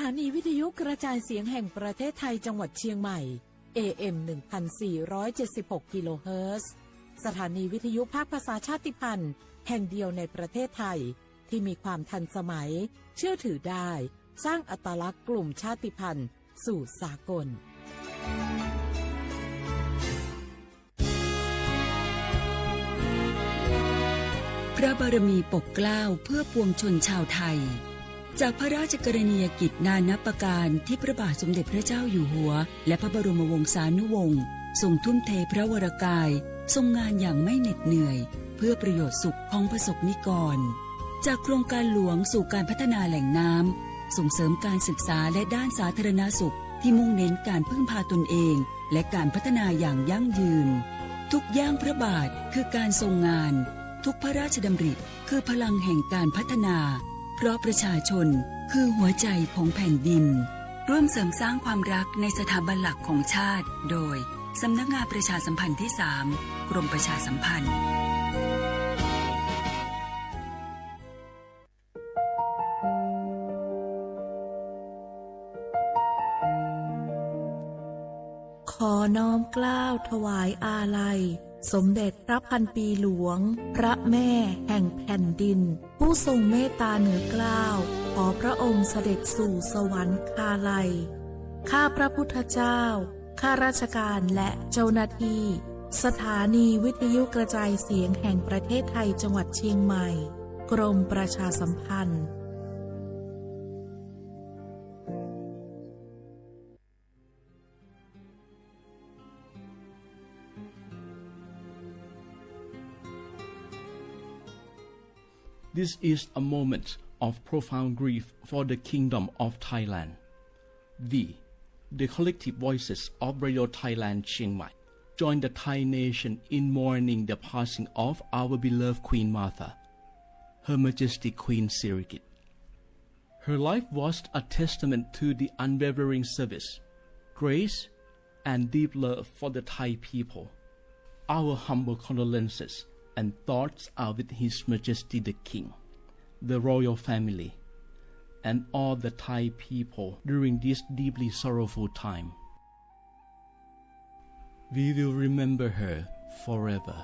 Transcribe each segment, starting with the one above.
สถานีวิทยุกระจายเสียงแห่งประเทศไทยจังหวัดเชียงใหม่ เอ เอ็ม หนึ่งพันสี่ร้อยเจ็ดสิบหก กิโลเฮิรตซ์ สถานีวิทยุภาคภาษาชาติพันธุ์แห่งเดียวในประเทศไทย ที่มีความทันสมัย เชื่อถือได้ สร้างอัตลักษณ์กลุ่มชาติพันธุ์สู่สากล พระบารมีปกเกล้าเพื่อปวงชนชาวไทย จากพระราชกรณียกิจนานับประการที่พระบาทสมเด็จพระเจ้าอยู่หัว และพระบรมวงศานุวงศ์ทรงทุ่มเทพระวรกาย ทรงงานอย่างไม่เหน็ดเหนื่อย เพื่อประโยชน์สุขของประสบนิกร จากโครงการหลวงสู่การพัฒนาแหล่งน้ำ ส่งเสริมการศึกษาและด้านสาธารณสุขที่มุ่งเน้นการพึ่งพาตนเอง และการพัฒนาอย่างยั่งยืน ทุกย่างพระบาทคือการทรงงาน ทุกพระราชดำริคือพลังแห่งการพัฒนา เพราะประชาชนคือหัวใจของแผ่นดิน ร่วมเสริมสร้างความรักในสถาบันหลักของชาติ โดย สำนักงานประชาสัมพันธ์ที่สาม กรมประชาสัมพันธ์ ขอน้อมเกล้าถวายอาลัย สมเด็จพระพันปีหลวง พระแม่แห่งแผ่นดิน ผู้ทรงเมตตาเหนือเกล้า ขอพระองค์เสด็จสู่สวรรคาลัย ข้าพระพุทธเจ้า ข้าราชการและเจ้าหน้าที่ สถานีวิทยุกระจายเสียงแห่งประเทศไทยจังหวัดเชียงใหม่ กรมประชาสัมพันธ์ This is a moment of profound grief for the Kingdom of Thailand. We, the collective voices of Radio Thailand Chiang Mai, join the Thai nation in mourning the passing of our beloved Queen Mother, Her Majesty Queen Sirikit. Her life was a testament to the unwavering service, grace, and deep love for the Thai people. Our humble condolences and thoughts are with His Majesty the King, the royal family, and all the Thai people during this deeply sorrowful time. We will remember her forever.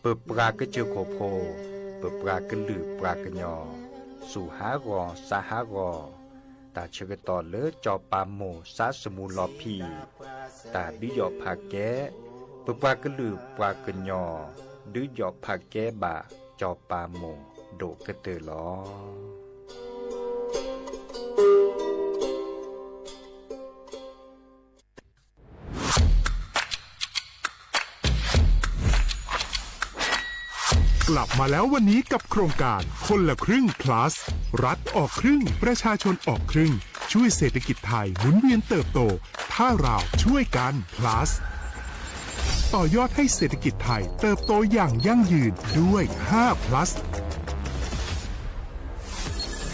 ပပှၤကစၢၢ်ခိၣ်ဖိ, ပပှၤကလုာ်ပှၤကညီ, ဆူၣ်ဟးဂီၤ, စးဟးဂီၤ, တၢ်ဆၢကတီၢ်လၢစီၤပၤမိၢ်စါစမူလီၤဖံး, တၢ်ဒုးယီၣ်ဖးကဲ, ပပှၤကလုာ်ပှၤကညီ, ဒုးယီၣ်ဖးကဲဘၣ်စီၤပၤမိၢ်ဒိၣ်ကတၢၢ်လီၤ. กลับมาแล้ววันนี้กับโครงการคนละครึ่ง plus รัฐออกครึ่ง ประชาชนออกครึ่ง ช่วยเศรษฐกิจไทยหมุนเวียนเติบโต ถ้าเราช่วยกัน plus ต่อยอดให้เศรษฐกิจไทยเติบโตอย่างยั่งยืนด้วย ห้า plus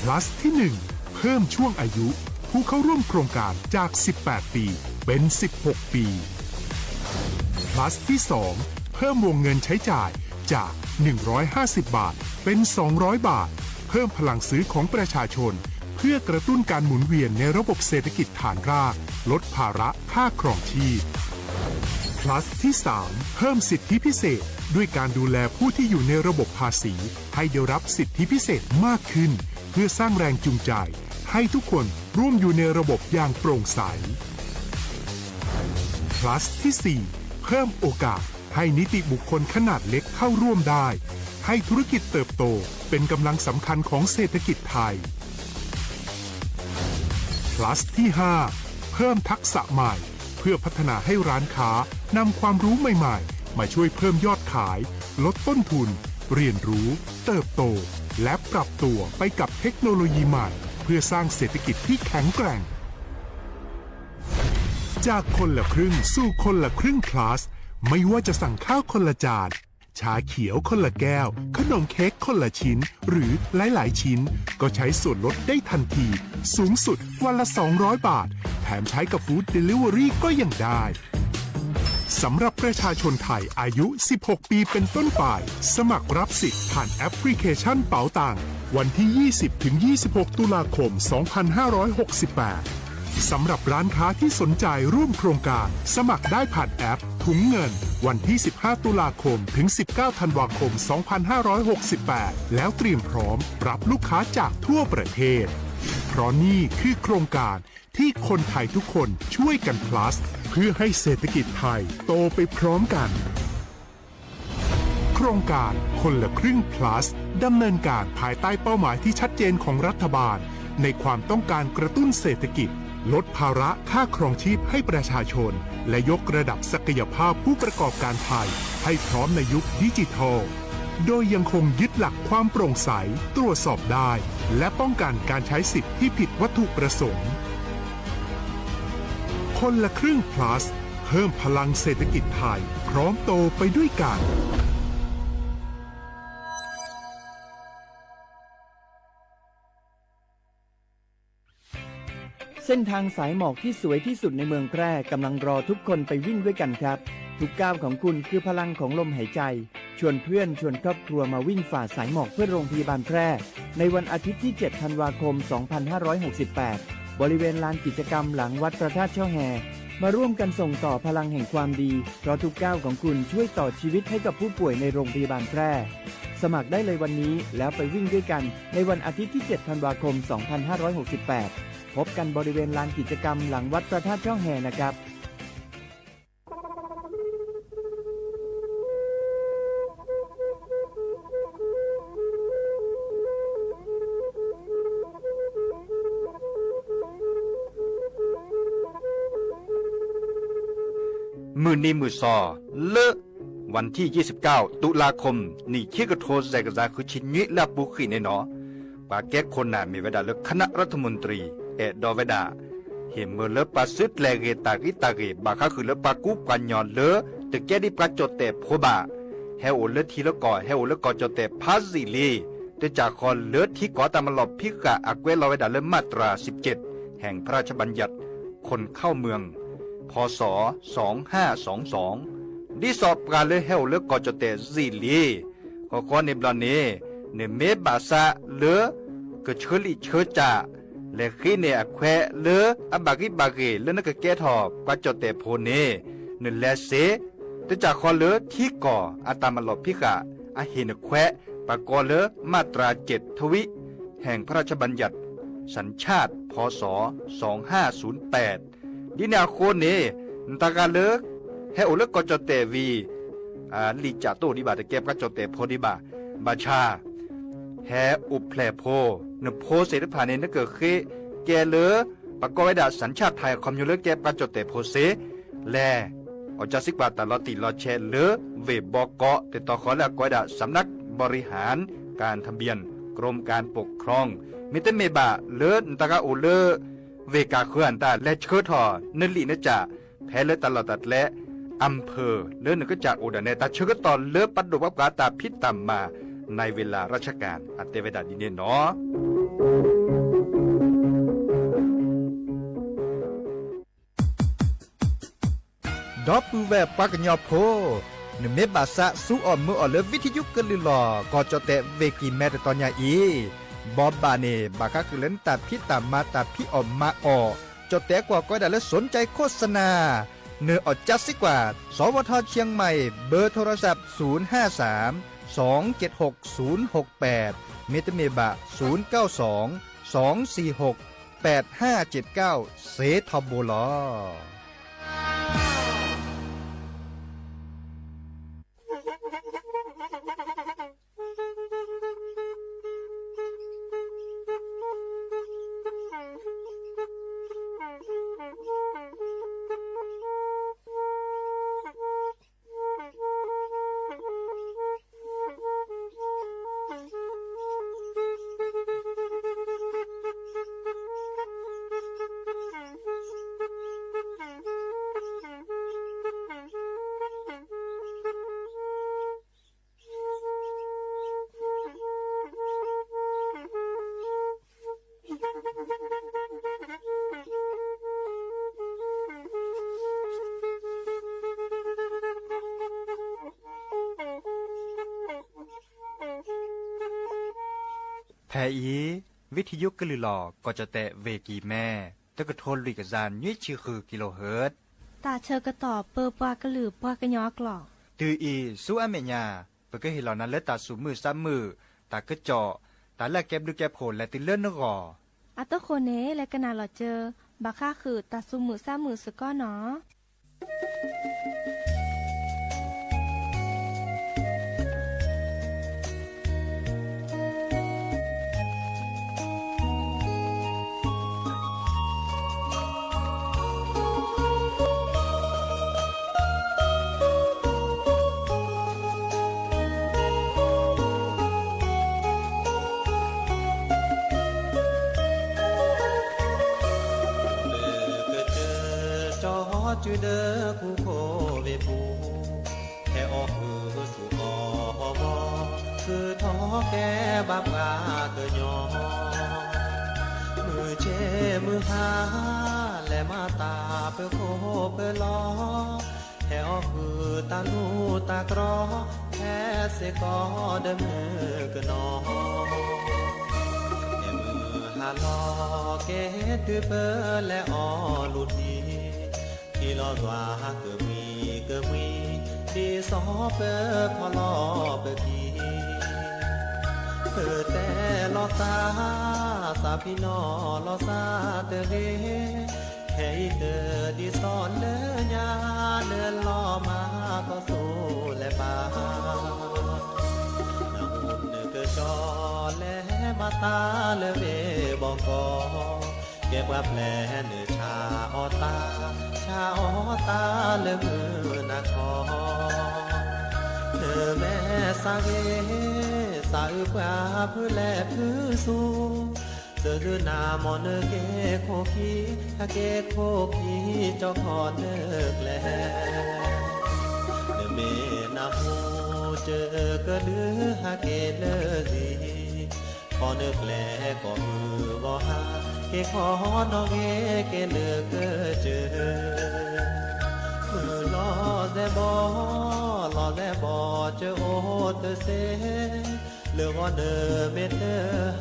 plus ที่ หนึ่ง เพิ่มช่วงอายุผู้เข้าร่วมโครงการจาก สิบแปด ปี เป็น สิบหก ปี plus ที่ สอง เพิ่มวงเงินใช้จ่ายจาก หนึ่งร้อยห้าสิบ บาท เป็น สองร้อย บาท เพิ่มพลังซื้อของประชาชน เพื่อกระตุ้นการหมุนเวียนในระบบเศรษฐกิจฐานราก ลดภาระค่าครองชีพ plus ที่ สาม เพิ่มสิทธิพิเศษ ด้วยการดูแลผู้ที่อยู่ในระบบภาษี ให้ได้รับสิทธิพิเศษมากขึ้น เพื่อสร้างแรงจูงใจ ให้ทุกคนร่วมอยู่ในระบบอย่างโปร่งใส plus ที่ สี่ เพิ่มโอกาสให้นิติบุคคลขนาดเล็กเข้าร่วมได้ ให้ธุรกิจเติบโตเป็นกำลังสำคัญของเศรษฐกิจไทย plus ที่ ห้า เพิ่มทักษะใหม่ เพื่อพัฒนาให้ร้านค้านำความรู้ใหม่ๆ มาช่วยเพิ่มยอดขาย ลดต้นทุน เรียนรู้ เติบโต และปรับตัวไปกับเทคโนโลยีใหม่ เพื่อสร้างเศรษฐกิจที่แข็งแกร่ง จากคนละครึ่งสู่คนละครึ่ง plus ไม่ว่าจะสั่งข้าวคนละจาน ชาเขียวคนละแก้ว ขนมเค้กคนละชิ้น หรือหลายๆชิ้น ก็ใช้ส่วนลดได้ทันที สูงสุดวันละ สองร้อยบาท แถมใช้กับ Food Delivery ก็ยังได้ สำหรับประชาชนไทยอายุ สิบหกปีเป็นต้นไป สมัครรับสิทธิ์ผ่านแอปพลิเคชันเป๋าตัง วันที่ ยี่สิบถึงยี่สิบหก ตุลาคม สองพันห้าร้อยหกสิบแปด สำหรับร้านค้าที่สนใจร่วมโครงการ สมัครได้ผ่านแอปถุงเงิน วันที่ สิบห้า ตุลาคม ถึง สิบเก้า ธันวาคม สองพันห้าร้อยหกสิบแปด แล้วเตรียมพร้อมรับลูกค้าจากทั่วประเทศ เพราะนี่คือโครงการที่คนไทยทุกคนช่วยกัน plus เพื่อให้เศรษฐกิจไทยโตไปพร้อมกัน โครงการคนละครึ่ง plus ดำเนินการภายใต้เป้าหมายที่ชัดเจนของรัฐบาล ในความต้องการกระตุ้นเศรษฐกิจ ลดภาระค่าครองชีพให้ประชาชน และยกระดับศักยภาพผู้ประกอบการไทยให้พร้อมในยุคดิจิทัล โดยยังคงยึดหลักความโปร่งใส ตรวจสอบได้ และป้องกันการใช้สิทธิ์ที่ผิดวัตถุประสงค์ คนละครึ่ง plus เพิ่มพลังเศรษฐกิจไทย พร้อมโตไปด้วยกัน เส้นทางสายหมอกที่สวยที่สุดในเมืองแพร่กำลังรอทุกคนไปวิ่งด้วยกันครับ ทุกก้าวของคุณคือพลังของลมหายใจ ชวนเพื่อนชวนครอบครัวมาวิ่งฝ่าสายหมอกเพื่อโรงพยาบาลแพร่ ในวันอาทิตย์ที่ เจ็ด ธันวาคม สองพันห้าร้อยหกสิบแปด บริเวณลานกิจกรรมหลังวัดพระธาตุช่อแฮ มาร่วมกันส่งต่อพลังแห่งความดี เพราะทุกก้าวของคุณช่วยต่อชีวิตให้กับผู้ป่วยในโรงพยาบาลแพร่ สมัครได้เลยวันนี้ แล้วไปวิ่งด้วยกันในวันอาทิตย์ที่ เจ็ด ธันวาคม สองพันห้าร้อยหกสิบแปด พบกันบริเวณลานกิจกรรมหลังวัดพระธาตุช่อแฮนะครับ မုၢ်နံၤမုၢ်သီ လၢ วันที่ ยี่สิบเก้า ตุลาคม နံၣ်ခံကထိ စဲးကစၢ် ဃုဆံနွံ လၢအပူၤဃံးန့ၣ်နီၤ ပှၤကဲခိၣ်နၢ်မ့ၢ်ဝဲဒၣ်လၢ คณะรัฐมนตรี အဲၣ်ဒိးဝဲဒၣ် ဟ့ၣ်မၢလၢပှၤစုတလဲၤဂ့ၤတၢ်ဂံၢ်တၢ်ဂ့ၤ ဘၣ်ဃးဃုာ်လၢပှၤကူပှၤကညီလၢ တကဲဒ်ပှၤကၠီၣ်တဲၣ်ဖိဘၣ် ဟဲအိၣ်လၢထံလၢကီၢ် ဟဲအိၣ်လၢကီၢ်ကၠီၣ်တဲၣ်ဖးယံာ်လံ တစၢ်ဃီလၢထံကီၢ်တၢ်မၤလီၢ်ဖံးဃာ် အကွဲးလီၤဝဲဒၣ်လၢ มาตราสิบเจ็ด แห่งพระราชบัญญัติ คนเข้าเมือง พ.ศ. สองห้าสองสอง ဒ်သိးပှၤလၢဟဲအိၣ်လၢကီၢ်ကၠီၣ်တဲၣ်ယံာ်လံ ဃီဃီန့ၣ်ဘျီန့ၣ် နမ့ၢ်ဘၣ်ဆၣ်လၢ ကဆၢလံာ်ဆၢစၢ် လဲၤဃ့န့ၢ်အခွဲးလၢအဘၣ်ဂံၢ်ဘၣ်ဂ့ၤ လၢနကကဲထီၣ်ပှၤကၠီၣ်တဲၣ်ဖိန့ၣ် နလဲၤစ့ တစၢ်ဃီလၢထံကီၢ်အတၢ်မၤလီၢ်ဖံးဃာ် အဟ့ၣ်နခွဲး ပကိးလၢ มาตราเจ็ด ทวิ แห่งพระราชบัญญัติ สัญชาติ พ.ศ. สองห้าศูนย์แปด ဒ်န့ၣ်အဃိန့ၣ် နတၢ်ဂၤလၢ ဟဲအိၣ်လၢကီၢ်ကၠီၣ်တဲၣ်ဝံၤ လံာ်စၢ်တအိၣ်ဒံးဘၣ် တကဲပှၤကၠီၣ်တဲၣ်ဖိဒံးဘၣ် ဘၣ်ဆၣ် ဟဲအိၣ်ဖျဲၣ်ဖိ နဖိသ့ၣ်တဖၣ်န့ၣ် နကဃ့ကဲလၢ ပကိးဝဲဒၣ် สัญชาติไทย အခီပညီလၢကဲပှၤကၠီၣ်တဲၣ်ဖိစ့ လဲၤ အီၣ်ကၢစံးကွၢ်တၢ်လီၤတံၢ်လီၤဆဲးလၢ ဝ့ၢ်ဘီကီး တတီၤဃီလၢအကိးဝဲဒၣ် สำนักบริหารการทะเบียน กรมการปกครอง မ့တမ့ၢ်ဘၣ်လၢနတၢ်ဂၤအိၣ်လၢ ဝ့ၢ်ကၢ်ဃၢၤအတၢ် လဲၤဆှၢထီၣ်နလံာ်နကၠၢ် ဖဲလၢတၢ်လီၢ်တၢ်ကျဲ อำเภอ လၢနကစၢ်အိၣ်ဒၣ်နဲ တၢ်ဆၢကတီၢ်လၢပဒိၣ်ပှၤပှၤတၢ်ဖံးတၢ်မၤ ในเวลาราชการ အတဲဝဲဒၣ်ဒ်န့ၣ်နီၤ ဒီပုၢ်ဝဲၢ်ပှၤကညီဖိ, နမ့ၢ်ဘၣ်ဆၣ် စူးအီၣ်မုာ်အီၣ်လၢ ဝံထယုကလုၢ်လီၢ် ကီၢ်ကၠီၣ်တဲၣ် ဝ့ၢ်ကံၢ်မဲ တတီၤညါအံၤ, ဘီဘၣ်န့ၣ် ဘၣ်ဃးဃုာ်လၢနတၢ်ဖံးတၢ်မၤ တၢ်ဖံးအီၣ်မၤအီၣ်, ကၠီၣ်တဲၣ်ကွီၢ်ကိးဝဲဒၣ်လၢ สนใจโฆษณา, နအီၣ်ကၢစံးကွၢ် สวท เชียงใหม่ เบอร์โทรศัพท์ ศูนย์ห้าสาม สองเจ็ดหก ศูนย์หกแปด မ့တမ့ၢ်ဘၣ် ศูนย์เก้าสอง สองสี่หก แปดห้าเจ็ดเก้า စ့ထီဘိလီၤ. ဖဲအံၤ ဝံထံယိကလုာ်လီၤ ကီၢ်ကၠီၣ်တဲၣ် ဝ့ၢ်ကံၢ်မဲ တကထိလွံၢ်ကယၤနွံဆံဃု ကံလိဟၢၣ် တၢ်ဆၢကတီၢ်ပၢပှၤကလုာ်ပှၤကညီအကျိာ် တုၤအံၤဆူအမဲာ်ညါ ပကဟ့ၣ်လီၤနၤလၢတၢ်သူၣ်မုာ်သးမုာ် တၢ်ကစီၣ် တၢ်လၢအကဲဘျုးကဲဖှိၣ်လဲၤတုၤလၢနဂီၢ် အသဃိန့ၣ် လဲၤကနၣ်လီၤစၢၤ ဘၣ်ဃးဃုာ်တၢ်သူၣ်မုာ်သးမုာ်စ့ၢ်ကီးနီၤ. လၢကစၢၢ်ကၠီစုဒီးကူခိၣ်ဝ့ၢ်ပူၤ ဟဲအီၣ်ဃုာ်ဆူအီၤအဂီၢ် ဃုထီၣ်ကဲဘၣ်ပှၤကညီ မုၢ်ဆ့မုၢ်ဟါ လဲၤမၤတၢ်ပၢၤခိၣ်ပၢၤလီၤ ဟဲအီၣ်ဃုာ်တၢ်လူၢ်တၢ်ကြီ ဟဲစ့ၢ်ကီးဒီးမုၢ်ကနီၤ ဟဲမုၢ်ဟါလီၤ ကဲတုၤပၢလဲၤအီၣ်လူၤထံ ထံလီၤယွၤကမှံကမှံ ဒ်သိးပၢဖီလီၤပခံ ပတဲလီၤသး သးဖံးနီၣ်လီၤသးတဂ့ၤ ခဲအံၤတဒ်သိးလၢညါ နလီၤမၢ်ကီၢ်သူလ့ၤပၢ် နမူနကစီၣ်လဲၤမၤတၢ်လၢဝ့ၢ်ဘီကီၢ် ကဲပှၤပျဲၢ်နုာ်ဆါအီၣ်တၢ် ဆါအီၣ်တၢ်လၢမုၢ်နၤခီ နမဲာ်သးဂ့ၤ သးအုးပှၤဖုလဲၣ်ဖုဆူ စၢၤဒုးနၤမ့ၢ်နက့ၤခိၣ်ခံ ဟဲက့ၤခိၣ်ခံ ကၠီခီနကျဲ နမ့ၢ်နၢ်ဟူစၢၤကဒု ဟဲက့ၤလၢလံ ခီနကျဲကီၢ်မုၢ်ဂီၤဟါ က့ၤခီနီၣ်ဂ့ၤက့ၤလၢကစၢၢ် မုၢ်လီၤသဲးဘီ လီၤသဲးဘီ ကၠၢအိၣ်တသ့ လၢဂီၢ်နမ့ၢ်တဟဲ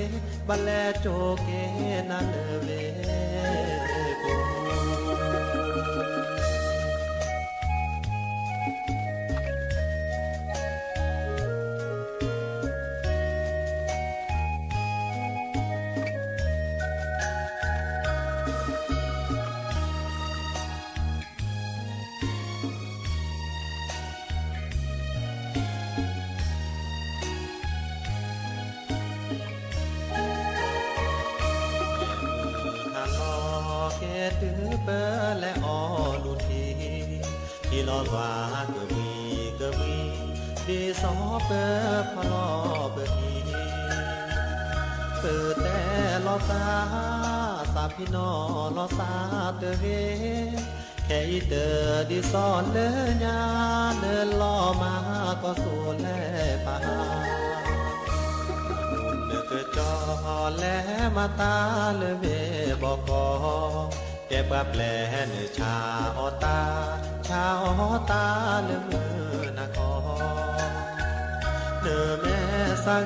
က့ၤ ဘၣ်လဲၤကၠိက့ၤနၤလၢဝ့ၢ်ပူၤ ဟါလီၤကဲတုၤပၢလဲၤအီၣ်လူၤထံ ထံလီၤယွၤကမှံကမှံ ဒ်သိးပၢဖီလီၤပခံ ပတဲလီၤသး သးဖံးနီၣ်လီၤသးတဂ့ၤ ခဲအံၤတဒ်သိးလၢညါ နလီၤမၢ်ကီၢ်သူလ့ၤပၢ် နကစီၣ်လဲၤမၤတၢ်လၢဝ့ၢ်ဘီကီၢ် ကဲပှၤပျဲၢ်နုာ်ဆါအီၣ်တၢ် ဆါအီၣ်တၢ်လၢမုၢ်နၤခီ နမဲာ်သး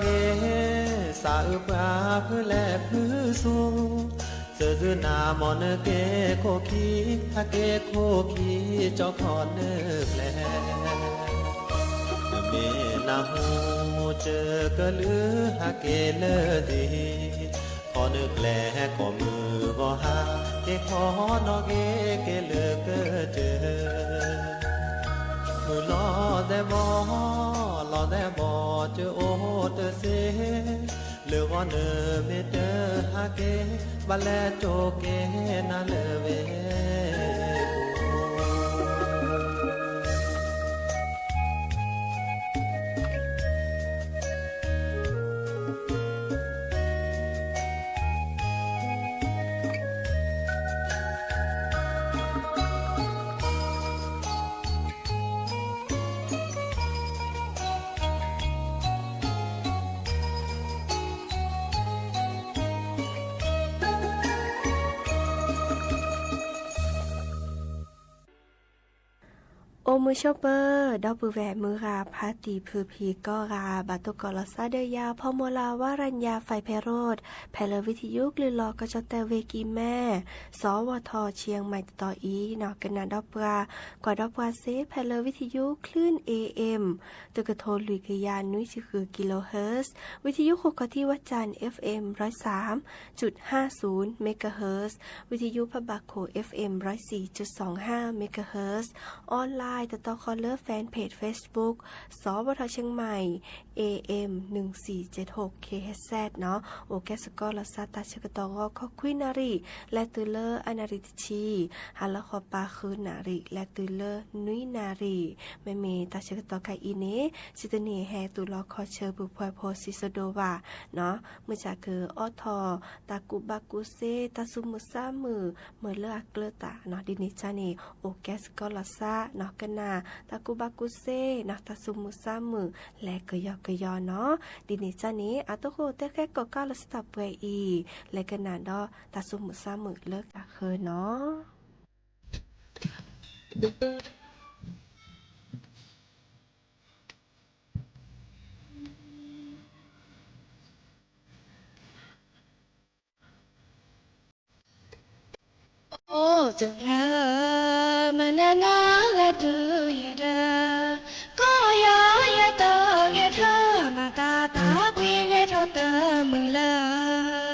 ဂ့ၤ သးအုးပှၤဖုလဲၣ်ဖုဆူ စၢၤဒုးနၤမ့ၢ်နက့ၤခိၣ်ခံ ဟဲက့ၤခိၣ်ခံ ကၠီခီနကျဲ နမ့ၢ်နၢ်ဟူစၢၤကလုာ် ဟဲက့ၤလၢလံ ခီနကျဲကီၢ်မုၢ်ဂီၤဟါ က့ၤခီနီၣ်ဂ့ၤက့ၤလၢကစၢၢ် မုၢ်လီၤသဲးဘီ လီၤသဲးဘီ ကၠၢအိၣ်တသ့ လၢဂီၢ်နမ့ၢ်တဟဲက့ၤ ဘၣ်လဲၤကၠိက့ၤနၤလၢဝ့ၢ်ပူၤ အိၣ်မုာ်ဆိးပၢၤ ဒီပုၢ်ဝဲၢ်မုၢ်ဂၤ ဖါတံၢ်ဖုဖံကိးဂၤ ဘၣ်တိၢ်ကီးလီၤသးဒီးယၤ ဖီမိၢ်လၢ်ဝါရညါ ဖဲဖဲရိး ဖဲလၢဝံထယုကလုၢ်လီၤကီၢ်ကၠီၣ်တဲၣ်ဝ့ၢ်ကံၢ်မဲ စီၤဝီၤထီၣ် ဆံၣ်ယဲၢ်မံၣ်တတီၤအံၤ ကနၣ်ဒီးပှၤ ကွၢ်ဒီးပှၤစ့ၢ် ဖဲလၢဝံထယု คลื่น เอเอ็ม တကထိလွံၢ်ကယၤနွံဆံဃု kilohertz, ဝံထယုဃိာ်ခီၣ်ထံးဝၣ်စၣ် เอฟเอ็ม ร้อยสามจุดห้าศูนย์ megahertz, ဝံထယုဖးဘၣ်ခိၣ် เอฟเอ็ม ร้อยสี่จุดสองห้า megahertz, online တတီဃီလၢ fanpage Facebook စီၤဝီၤထီၣ် เชียงใหม่ เอเอ็ม หนึ่งสี่เจ็ดหก เคเอชเอส နီၤ အိၣ်ကဲစ့ၢ်ကီးလီၤသး တၢ်ဆၢကတီၢ်ဂီၤခီခွံနၣ်ရံၣ် လဲၤတုၤလၢအနၣ်ရံၣ်တဆံ, ဟါလီၤဃီၤပၤဃုနၣ်ရံၣ် လဲၤတုၤလၢနွံနၣ်ရံၣ်, မ့မ့ၢ်တၢ်ဆၢကတီၢ်ခဲအံၤန့ၣ် စံးတနံၣ်ဟဲတုၤလီၤခီဆၢ ပှၤဖှီၣ်ဖိစံးစိၤဒိၣ်ဘၣ်နီၤ မုၢ်ဆါကအီထီၣ် တၢ်ကူၣ်ဘၣ်ကူၣ်သ့ တၢ်သူၣ်မုာ်သးမုာ် မ့ၢ်လၢအကျၢၤတၢ်နီၤ ဒ်န့ၣ်အံၤန့ၣ် အိၣ်ကဲစ့ၢ်ကီးလီၤသးနီၤ ကနၣ်တၢ်ကူၣ်ဘၣ်ကူၣ်သ့နီၤ တၢ်သူၣ်မုာ်သးမုာ် လဲၤကယီကယီနီၤ, ဒ်န့ၣ်အံၤန့ၣ် အတၢ်ဃိတဲဃဲကိးကးလီၤစ့ၢ်တၢ်ပှဲၤအံၤ လဲၤကနၣ်ဒီးတၢ်သူၣ်မုာ်သးမုာ်လၢကဃၢၤနီၤ. အိၣ်တဂၤ မနၤနၤလၢတုၤယဒၢ, ကီၢ်ယၤယတၢ်ဂဲၤထၢ မၤတၢ်သးကွံဂဲၤထီၣ်တမုာ်လၢ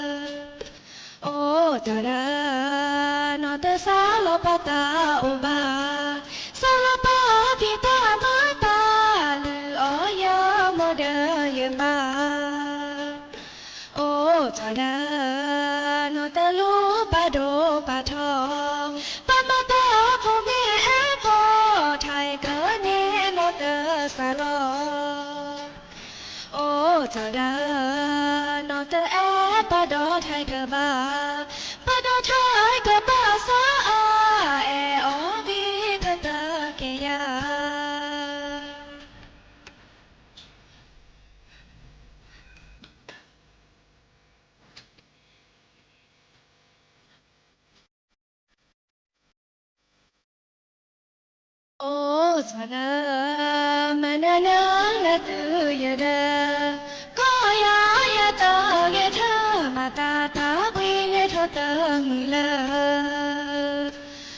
အိၣ်တဂၤ နီၢ်တစးလီၤပာ်တၢ်အိၣ်ဘၣ်, စးလီၤပာ်ဖံးတၢ်မၤတၢ်လုၢ်အီၣ်ယၤ မ့ၢ်ဒီးယဘၣ် အိၣ်တဂၤ နီၢ်တလူၤပာ်ဒိၣ်ပာ်ထီ, ပမၤတၢ်ဖိမ့ၢ်အဲၣ်ဖီ, ထဲးကန့ၢ်နီၢ်တစးလီၤ အိၣ်တဂၤ နီၢ်တအဲၣ်ပာ်ဒီးထဲးကဘၣ်, ပာ်ဒီးထဲးကဘၣ်စးအါ, အဲၣ်အီၤဝံၤကတၢၢ်က့ၤယၤ အိၣ်တဂၤ မနၤနၤလၢတုၤယဒၢ, ကီၢ်ယၤယတၢ်ဂဲၤထၢ မၤတၢ်သးကွံဂဲၤထီၣ်တမုာ်လၢ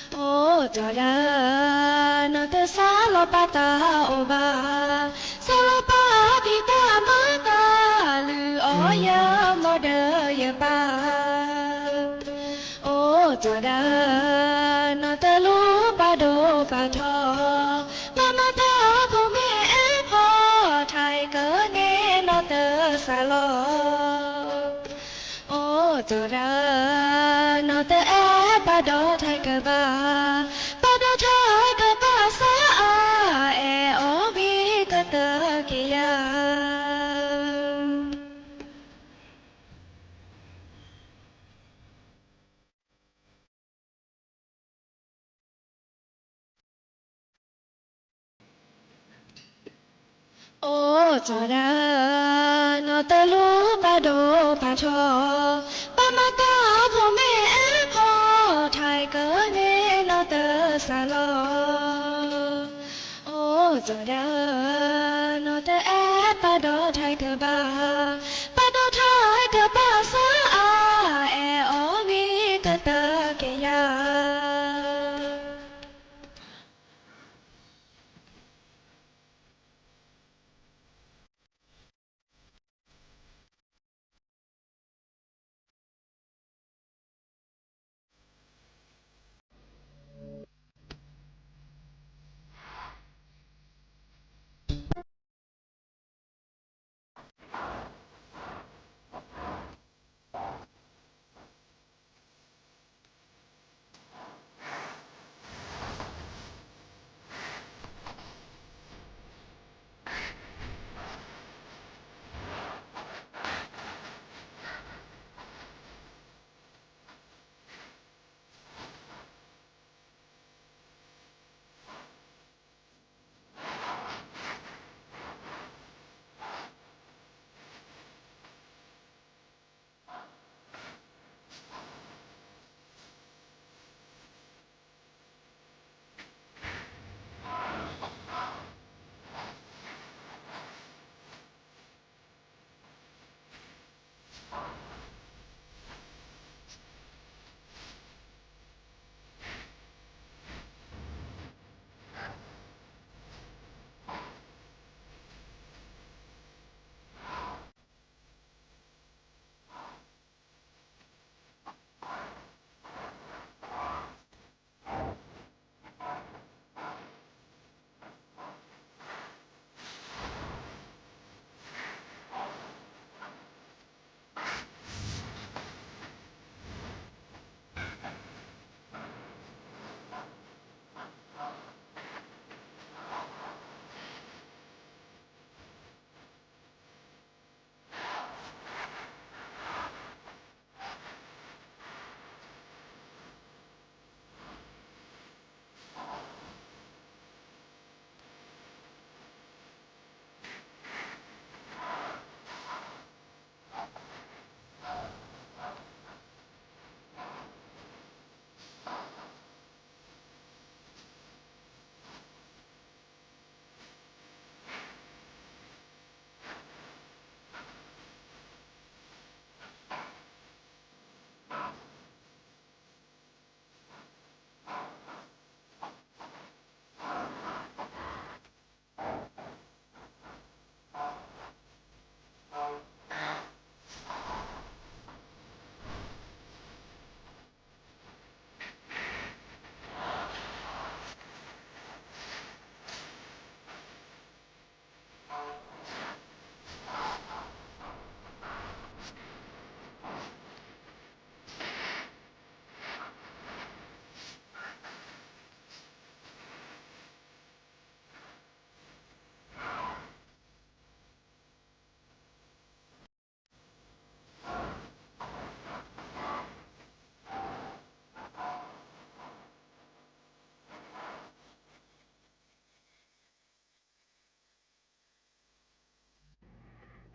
အိၣ်တဂၤ နီၢ်တစးလီၤပာ်တၢ်အိၣ်ဘၣ်, စးလီၤပာ်ဖံးတၢ်မၤတၢ်လုၢ်အီၣ်ယၤ မ့ၢ်ဒီးယဘၣ် အိၣ်တဂၤ နီၢ်တလူၤပာ်ဒိၣ်ပာ်ထီ, ပမၤတၢ်ဖိမ့ၢ်အဲၣ်ဖီ, ထဲးကန့ၢ်နီၢ်တစးလီၤ အိၣ်တဂၤ နီၢ်တအဲၣ်ပာ်ဒီးထဲးကဘၣ်, ပာ်ဒီးထဲးကဘၣ်စးအါ, အဲၣ်အီၤဝံၤကတၢၢ်က့ၤယၤအိၣ်တဂၤ နီၢ်တလူၤပာ်ဒိၣ်ပာ်ထီ, ပမၤတၢ်ဖိမ့ၢ်အဲၣ်ဖီ, ထဲးကန့ၢ်နီၢ်တစးလီၤ အိၣ်တဂၤ နီၢ်တအဲၣ်ပာ်ဒီးထဲးကဘၣ်, ပာ်ဒီးထဲးကဘၣ်စးအါ, အဲၣ်အီၤဝံၤကတၢၢ်က့ၤယၤ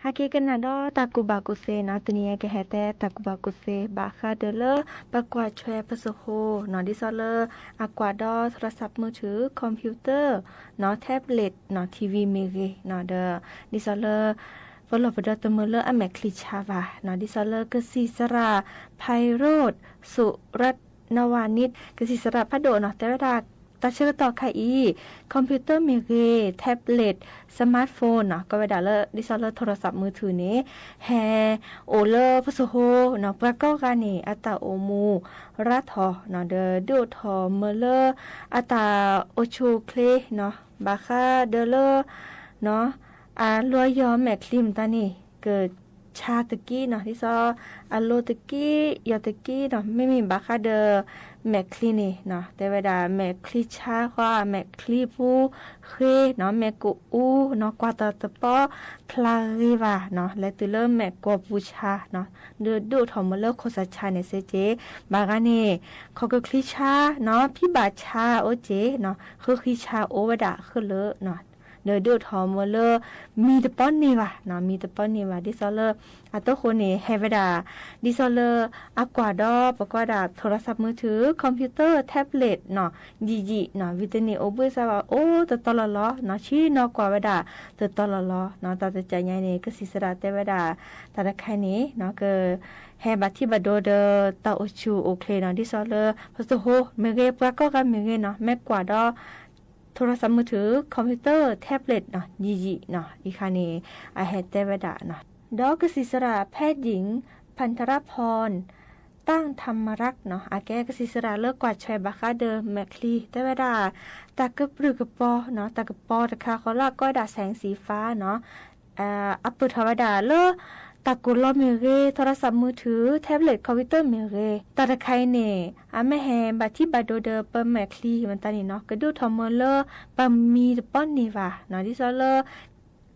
ဟဲက့ၤကနၣ်ဒီးတၢ်ကူၣ်ဘၣ်ကူၣ်သ့နီၤ, တနံၤအံၤကဟဲတဲတၢ်ကူၣ်ဘၣ်ကူၣ်သ့ ဘၣ်ဃးဒီးလၢ ပကွၢ်ထွဲပစိၤဃိနီၤ, ဒ်သိးလၢ အကွၢ်ဒီး โทรศัพท์มือถือ คอมพิวเตอร์နီၤ, tabletနီၤ, TV မ့ၢ်ဂ့ၤနီၤ, ဒီး ဒ်သိးလၢ ပလီၢ်ပဒီတမုာ်လၢအမဲာ်ချံဆါဘၣ်နီၤ, ဒ်သိးလၢကစံးစရၣ် ไพโรจน์ สุรัตนวานิช ကစံးစရၣ်ဖးဒိၣ်နီၤ တဲဝဲဒၣ် တၢ်ဆၢကတီၢ်ခါအံၤ คอมพิวเตอร์ မ့ၢ်ဂ့ၤ tablet smartphoneနီၤ ကိးဝဲဒၣ်လၢ ဒ်သိးလၢ โทรศัพท์มือถือ န့ၣ် ဟဲအိၣ်လၢပစိၤဃိနီၤ ပှၤကိးဂၤန့ၣ် အတၢ်အိၣ်မူရါထီၣ်နီၤ ဒီးဒုးအိၣ်ထီၣ်မုာ်လၢ အတၢ်အိၣ်ဆူၣ်အိၣ်ချ့နီၤ ဘၣ်ဃးဒီးလၢ အလီယီၢ်မဲာ်ချံမတၤန့ၣ် ကဆါတက့ၢ်နီၤ, ဒ်သိး အလိၤတက့ၢ် ယီၢ်တက့ၢ်နီၤ, မ့မ့ၢ်ဘၣ်ဃးဒီး မဲာ်ချံန့ၣ်နီၤ တဲဝဲဒၣ် မဲာ်ချံဆါဃီ မဲာ်ချံပူၤဃ့နီၤ မဲာ်ကအိနီၤ ကွၢ်တၢ်တပီဖျါဂ့ၤဘၣ်နီၤ, လဲၤတုၤလၢမဲာ်ကွီၢ်ပူၤဆါနီၤ, ဒီးဒုးအိၣ်ထီၣ်မုာ်လၢခိၣ်စၢ်ဆါန့ၣ်စ့ၢ်ကီး ဘၣ်ဂၤန့ၣ် ခီၣ်ကချံဆါနီၤ ဖံဘၣ်ဆါအိၣ်က့နီၤ ဃုဃံဆါအိၣ်ဝဲဒၣ်ဃုလၢာ်နီၤ, ဒီးဒုးအိၣ်ထီၣ်မုာ်လၢ မံတပီန့ၢ်ဘၣ်နီၤ မံတပီန့ၢ်ဘၣ် ဒ်သိးလၢ အတိခိၣ်န့ၣ် ဟဲဝဲဒၣ် ဒ်သိးလၢ အကွၢ်ဒီး ပကွၢ်ဒၣ် โทรศัพท์มือถือ คอมพิวเตอร์ tabletနီၤ ယံာ်ယံာ်နီၤ ဝံၤတနံၤအိၣ်ဘှံးစါဘၣ်အိၣ်တတီလီၤလီၤနီၤ ဆ့ၣ်နီၤကွၢ်ဝဲဒၣ်တတီလီၤလီၤနီၤ တၢ်တကးညါန့ၣ် ကစံးစရၣ်တဲဝဲဒၣ် တၢ်တခါန့ၣ်နီၤ က ဟဲဘၣ်ထံၣ်ဘၣ်ဒိဒီးတၢ်အိၣ်ဆူၣ်အိၣ်ချ့နီၤ ဒ်သိးလၢ ပစိၤဃိမ့ၢ်ဂ့ၤ ပှၤကိးဂၤမ့ၢ်ဂ့ၤနီၤ မ့ၢ်ကွၢ်ဒီး โทรศัพท์มือถือ คอมพิวเตอร์ tabletနီၤ ယံာ်ယံာ်နီၤ အံၤခါန့ၣ် အဟဲတဲဝဲဒၣ်နီၤ ဒီးကစံးစရၣ် แพทย์หญิง พันธรพร ตั้งธรรมรักษ์နီၤ အကဲကစံးစရၣ်လၢကွၢ်ထွဲဘၣ်ဃးဒီးမဲာ်ချံ တဲဝဲဒၣ် တၢ်ကပြုၢ်ကပီၤနီၤ တၢ်ကပီၤတခါဃီလၢအကိးဝဲဒၣ် แสงสีฟ้าနီၤ အပၢၢ်ထီၣ်ဝဲဒၣ်လၢ တၢ်ကိၢ်လီၤမ့ၢ်ဂ့ၤ โทรศัพท์มือถือ tablet คอมพิวเตอร์ မ့ၢ်ဂ့ၤ တၢ်တခါအံၤန့ၣ် အမ့ၢ်ဟဲဘၣ်ထံၣ်ဘၣ်ဒိဒီးပမဲာ်ချံမတၤန့ၣ်နီၤ ကဒုးအိၣ်ထီၣ်မုာ်လၢ ပမံတပီန့ၢ်ဘၣ်နီၤ ဒ်သိးလၢ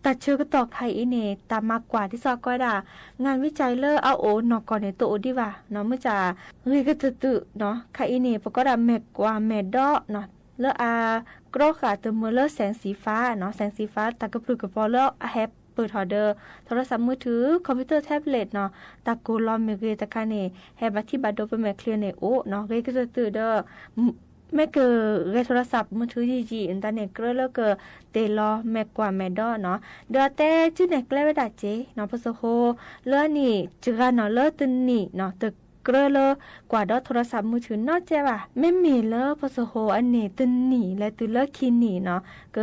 တၢ်ဆၢကတီၢ်ခါအံၤန့ၣ် တၢ်မၤကွၢ်ဒ်သိးအကိးဝဲဒၣ် งานวิจัยလၢအအိၣ်နီၢ်ကီၢ်န့ၣ် တအိၣ်ဒံးဘၣ်နီၤ မုၢ်စၢ် ဂ့ၤကတၢၢ်တုာ်နီၤ ခါအံၤန့ၣ် ပကိးဒၣ်မဲာ်ကွၢ်မဲာ်ဒီးနီၤ လၢအကြီဃာ်တမုာ်လၢ แสงสีฟ้าနီၤ แสงสีฟ้า တၢ်ကပြုၢ်ကပီၤလၢအဟဲပၢၢ်ထီၣ်ဒီး โทรศัพท์มือถือ คอมพิวเตอร์ tabletနီၤ တၢ်ကိၢ်လီၤမ့ၢ်ဂ့ၤတခါန့ၣ် ဟဲဘၣ်ထံၣ်ဘၣ်ဒိပမဲာ်ချံန့ၣ်အိၣ်နီၤ ဂ့ၤကတၢၢ်တုာ်ဒီး မ့ၢ်ကဂဲၤ โทรศัพท์มือถือ ယံာ်ယံာ်မတၤန့ၣ် ကြၢးလၢကတ့ၢ်လီၤမဲာ်ကွၢ်မဲာ်ဒီးနီၤ ဒီးအတဲကၠူနဲၣ်ကျဲဝဲဒၣ်စ့နီၤ ပစိၤဃိ လၢအနံၣ်စှၤနီၤ လၢတနံၣ်နီၤ တကြၢးလၢကွၢ်ဒီး โทรศัพท์มือถือ နီတစဲးဘၣ် မ့မ့ၢ်လၢပစိၤဃိအနံၣ်တနံၣ်လဲၤတုၤလၢခံနံၣ်နီၤ က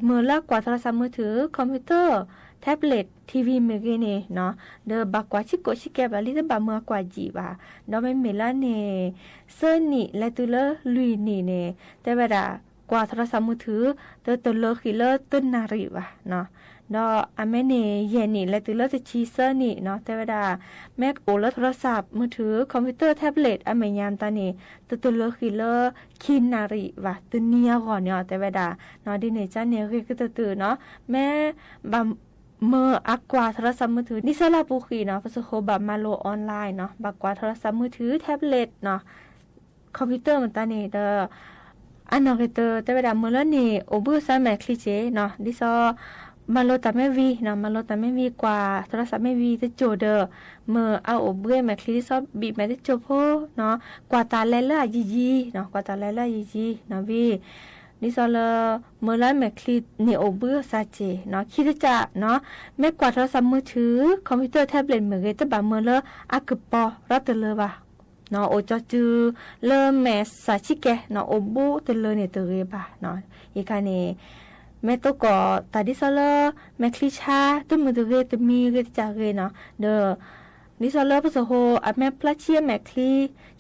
မုာ်လၢကွၢ် โทรศัพท์มือถือ คอมพิวเตอร์ tablet TV မ့ၢ်ဂ့ၤန့ၣ်နီၤ ဒီးဘၣ်ကွၢ်ဆံကိးဆံကဲဘၣ် လံတဘၣ်မုာ်အကွၢ်ယံာ်ဘၣ် ဒီးမ့မ့ၢ်လၢန့ၣ် သၢနံၣ်လဲၤတုၤလၢလွံၢ်နံၣ်န့ၣ် တဲဝဲဒၣ် ကွၢ် โทรศัพท์มือถือ တတလၢဃံးလၢတနၣ်ရံၣ်ဘၣ်နီၤ ဒီးအမ့ၢ်န့ၣ် ယဲၢ်နံၣ်လဲၤတုၤလၢတဆံသၢနံၣ်နီၤ တဲဝဲဒၣ် မ့ၢ်အိၣ်လၢ โทรศัพท์มือถือ คอมพิวเตอร์ tablet အမဲာ်ညါမတၤန့ၣ် တတလၢဃံးလၢခံနၣ်ရံၣ်ဘၣ် တနံၤအဂီၢ်န့ၣ်အီၤ တဲဝဲဒၣ်နီၤ ဒ်န့ၣ်ကန့ၣ် ဂ့ၤကတၢၢ်တုာ်နီၤ မ့ၢ်ဘၣ် မုာ်အကွၢ် โทรศัพท์มือถือ ဒ်သိးလၢအပူၤဃံနီၤ ပစိၤဃိဘၣ်မၤလိ online နီၤ ဘၣ်ကွၢ် โทรศัพท์มือถือ tablet နီၤ คอมพิวเตอร์ မတၤန့ၣ်ဒီး အနီၢ်ဂ့ၤတၢၢ် တဲဝဲဒၣ်မုာ်လၢန့ၣ် အိၣ်ဘှံးအသးမဲာ်ချံစ့ၢ်နီၤ ဒ်သိး မၤလိတၢ်မ့ၢ်ဝံၤနီၤ မၤလိတၢ်မ့ၢ်ဝံၤ ကွၢ် โทรศัพท์ မ့ၢ်ဝံၤတစိၢ်ဒီး မုာ်အအိၣ်ဘှံးမဲာ်ချံ ဒ်သိးဘံၣ်မဲာ်တစိၢ်ဖိနီၤ ကွၢ်တၢ်လဲၤလၢအယံၤယံၤနီၤ ကွၢ်တၢ်လဲၤလၢအယံၤယံၤနီၤ ဝံၤ ဒ်သိးလၢ မုာ်လၢမဲာ်ချံန့ၣ်အိၣ်ဘှံးအသးစ့ၢ်နီၤ ခံတကးနီၤ မ့ၢ်ကွၢ် โทรศัพท์มือถือ คอมพิวเตอร์ tablet မ့ၢ်ဂ့ၤ တဘၣ်မုာ်လၢအကပီၤရၢတလၢဘၣ် အိၣ်ကၠီစုလၢမဲာ်ဆှးဆံကဲနီၤ အိၣ်ဘှံးတလၢန့ၣ်တဂ့ၤဘၣ်နီၤ ယခါန့ၣ် မ့ၢ်တိၢ်ကီၢ်တၢ်ဒ်သိးလၢ မဲာ်ချံဆါ တမုာ်တဂ့ၤ တမံၤဂ့ၤတကးဂ့ၤနီၤ ဒီး ဒ်သိးလၢပစိၤဃိအမ့ၢ်ဖျါဆံမဲာ်ချံ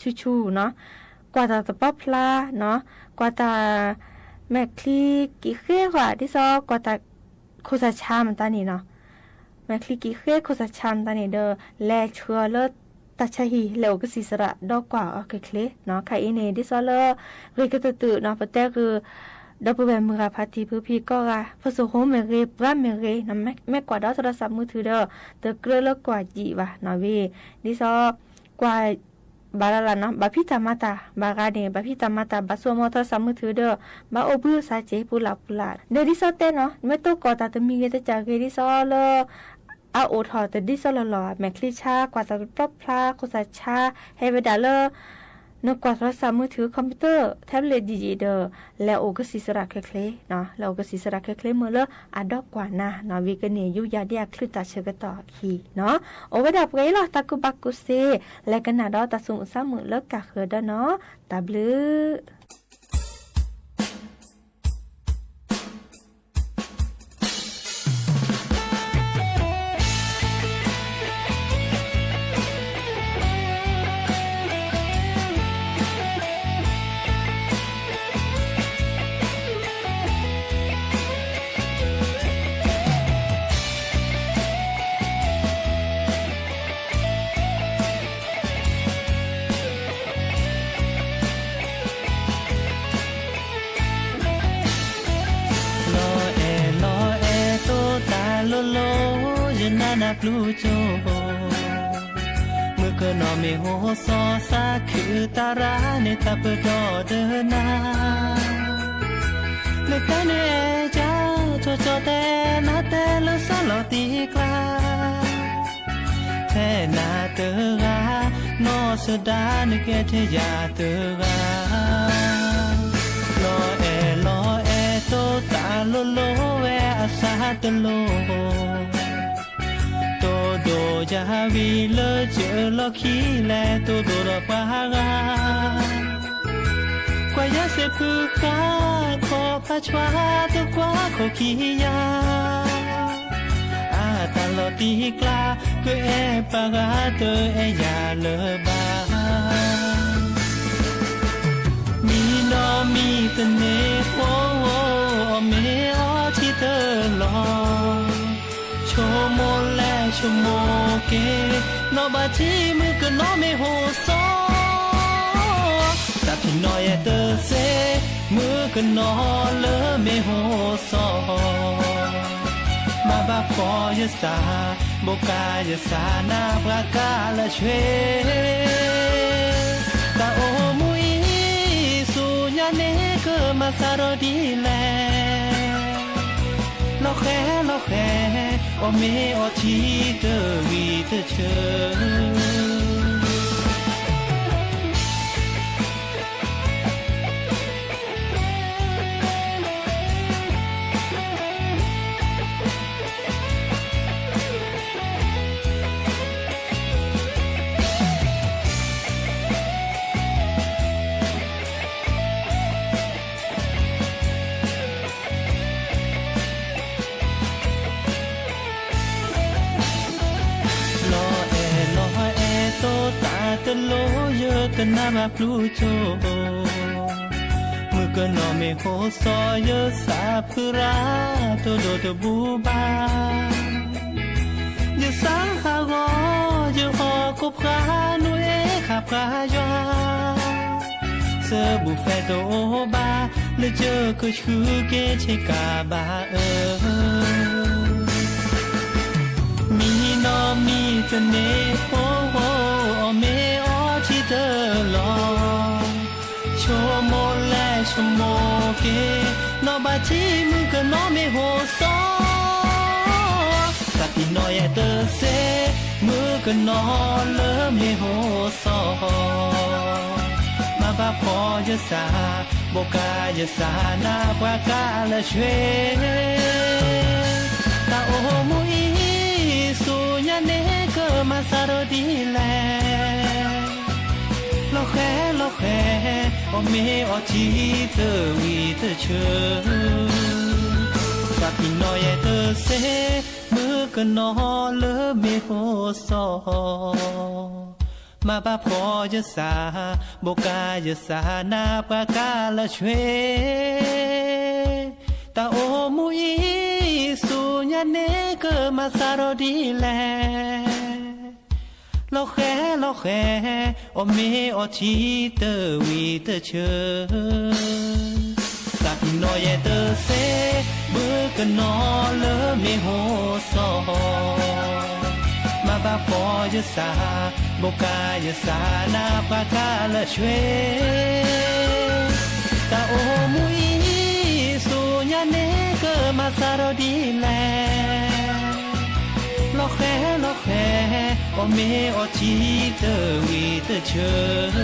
ဆူၣ်ဆူၣ်နီၤ ကွၢ်တၢ်တပီဖျါနီၤ ကွၢ်တၢ် မဲာ်ချံကံးဃ့ၢ်ဃီ ဒ်သိးကွၢ်တၢ် ခိၣ်စၢ်ဆါမတၤန့ၣ်နီၤ မဲာ်ချံကံးဃ့ၢ်ခိၣ်စၢ်ဆါမတၤန့ၣ်ဒီး လဲၤဆှၢအီၤလၢတၢ်ဆါဟံၣ် လဲၤအိၣ်ကစံးစရၣ်ဒီးကွၢ်အီၤချ့ချ့နီၤ ခါအံၤန့ၣ် ဒ်သိးလၢ ဂ့ၤကတၢၢ်တုာ်နီၤ ပတဲဂ့ၤ ဒီပုၢ်ဝဲၢ်မုၢ်ဂၤဖါတံၢ်ဖုဖံကိးဂၤ ပစိၤဃိမ့ၢ်ဂ့ၤ ပှၤမ့ၢ်ဂ့ၤနီၤ မ့ၢ်ကွၢ်ဒီး โทรศัพท์มือถือ ဒီး တကြၢးလၢကွၢ်ယံာ်ဘၣ်နီၤ ဝံၤ ဒ်သိး ကွၢ် ဘၣ်လၢ်လၢ်နီၤ ဘၣ်ဖံးတၢ်မၤတၢ် ဘၣ်ဂၤန့ၣ် ဘၣ်ဖံးတၢ်မၤတၢ် ဘၣ်ဆိကမိၣ် โทรศัพท์มือถือ ဒီး ဘၣ်အိၣ်ဘှံးအသးစ့ၢ် ပူၤလၢ်ပူၤလၢ် ဒီးဒ်သိးတဲနီၤ မ့ၢ်တိၢ်ကီၢ်တၢ်တမံၤဂ့ၤတကးဂ့ၤ ဒ်သိးလၢ အ အအိၣ်ထီၣ်တဒ်သိးလီၢ်လီၢ် မဲာ်ချံဆါ ကွၢ်သီတပျီဖျါ ခိၣ်သၣ်ဆါ ဟဲဝဲဒၣ်လၢ နကွၢ် โทรศัพท์มือถือ computer tablet ဒ်အံၤဒီး လဲၤအိၣ်ကစံၣ်စရၣ်ချ့ချ့နီၤ, လဲၤအိၣ်ကစံၣ်စရၣ်ချ့ချ့မ့ၢ်လၢအဒီကွၢ်နၤနီၤ, ဝံၤကန့ၢ်ယူးယၤဒ်အချုးတၢ်ဆၢကတီၢ်အခံနီၤ, အိၣ်ဝဲဒၣ်ပှဲၤအံၤလီၤ, တၢ်ကူၣ်ဘၣ်ကူၣ်သ့ လဲၤကနၣ်ဒီးတၢ်သူၣ်မုာ်သးမုာ်လၢကၢ်ဃၢၤဒီးနီၤ, တၢ်ဘျုး လီၤအဲၣ်လီၤအဲၣ်တိတၢ်လိၤလိၤ ယနၤနၢ်ပျူၤကၠိ, မုၣ်ကနီၤမ့ၢ်ဟိသီသးခုတၢ်ရၤန့ၣ် တၢ်ပၢၢ်ဒီးဒၢနၤ, လၢတၢ်န့ၣ်အဲၣ်ယၤ ကၠီကၠီတဲနၤတဲလၢစၢလီၤတံၢ်ကျါ ဖဲနၤတဂၤ နီၢ်စဒါနကဲထဲယၤတဂၤ, လီၤအဲၣ်လီၤအဲၣ်တိတၢ်လိၤလိၤဝဲအသးတလိၤ, တိဒိၣ်ယၤဝံၤလၢစၢလီၢ်ခံလဲၣ် တိဒိၣ်ဒီးပှၤဂၤ ကွၢ်ယၤစ့ဖုဃါ ခီၣ်ဖးဆွါတကွၢ်ခိၣ်ခံယၤ, အတၢ်လီၤတံၢ်ကျါ ကအဲၣ်ပှၤဂၤတအဲၣ်ယၤလၢၤဘၣ်, မံနီၤမံတန့ၢ်ဖိ အီၣ်မ့ၤအီထံတလီၢ် ဆိကမိၣ်လဲၣ်ဆိကမိၣ်က့ၤ နီၢ်ဘၣ်ထံမုၣ်ကနီၤမ့ၢ်ဟိသီ, သးဖံးနီၢ်ယဲတသ့ မုၣ်ကနီၤလၢမ့ၢ်ဟိသီ, မၤဘၣ်ဖှီၣ်ယသး ဘိးကါယသးနၢ်ပှၤကါလၢဆွ့, တၢ်အိၣ်မူအံၤ ဆူညါန့ၣ်ကမၤသးဒီးဒ်လဲၣ် လီၤဃဲလီၤဃဲ အီၣ်မ့ၤအီထံတဝံၤတဆၢ လီၤအဲၣ်လီၤအဲၣ်တိတၢ်တလိၤ ယတနၢ်ဘၣ်ပျူၤကၠိ, မုၣ်ကနီၤမ့ၢ်ဟိသီ ယသးဖုရၤ တိဒိၣ်တဘူၣ်ဘၣ်, ယသးဟးဂီၤ ယဟီၣ်ခိၣ်ဖျါ နူအဲၣ်ခးဖျါယွၤ သဘူၣ်ဖဲတအိၣ်ဘၣ် လၢယကဆှုက့ၤဆ့ကၤဘၣ်အၢ, မံနီၤမံတန့ၢ်ဖိ အီၣ်မ့ၤအီထံတလီၢ်, ဆိကမိၣ်လဲၣ်ဆိကမိၣ်က့ၤ နီၢ်ဘၣ်ထံမုၣ်ကနီၤမ့ၢ်ဟိသီ, သးဖံးနီၢ်ယဲတသ့ မုၣ်ကနီၤလၢမ့ၢ်ဟိသီ, မၤဘၣ်ဖှီၣ်ယသး ဘိးကါယသးနၢ်ပှၤကါလၢဆွ့, တၢ်အိၣ်မူအံၤ ဆူညါန့ၣ်ကမၤသးဒီးဒ်လဲၣ် လီၤဃဲလီၤဃဲ အီၣ်မ့ၤအီထံတဝံၤတဆၢ, သးဖံးနီၢ်ယဲတသ့ မုၣ်ကနီၤလၢမ့ၢ်ဟိသီ, မၤဘၣ်ဖှီၣ်ယသး ဘိးကါယသးနၢ်ပှၤကါလၢဆွ့, တၢ်အိၣ်မူအံၤ ဆူညါန့ၣ်ကမၤသးဒီးဒ်လဲၣ် လီၤဃဲလီၤဃဲ အီၣ်မ့ၤအီထံတဝံၤတဆၢ, သးဖံးနီၢ်ယဲတသ့ မုၣ်ကနီၤလၢမ့ၢ်ဟိသီ, မၤဘၣ်ဖှီၣ်ယသး ဘိးကါယသးနၢ်ပှၤကါလၢဆွ့, တၢ်အိၣ်မူအံၤ ဆူညါန့ၣ်ကမၤသးဒီးဒ်လဲၣ် လီၤဃဲ ဖဲအီၣ်မ့ၤအီထံတဝံၤတဆၢ ဖ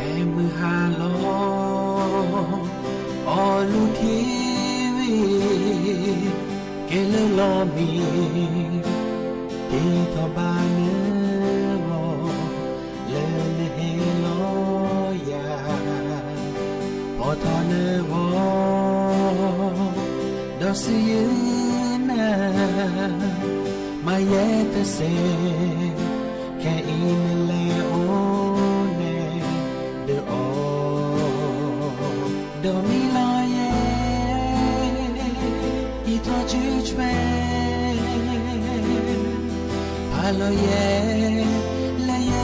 ဲမုၢ်ဟါလီၤ အီၣ်လူၤထံဝံၤ ကဲလၢလီၢ်မံ က့ၤထီၣ်ဘၣ်နဂီၢ် လၢနဟဲလီၤယၤ ဖီၣ်ထီၣ်နဂီၢ် ဒီးစံးယုာ်နၤ မၤယဲတစဲး ခဲအံၤနလဲၤအိၣ်နဲၣ်ဒီးအီၤ ဒီးမံလီၤယဲ အံးထီၣ်စုဆွဲ ဖးလီၤယဲ လၢယ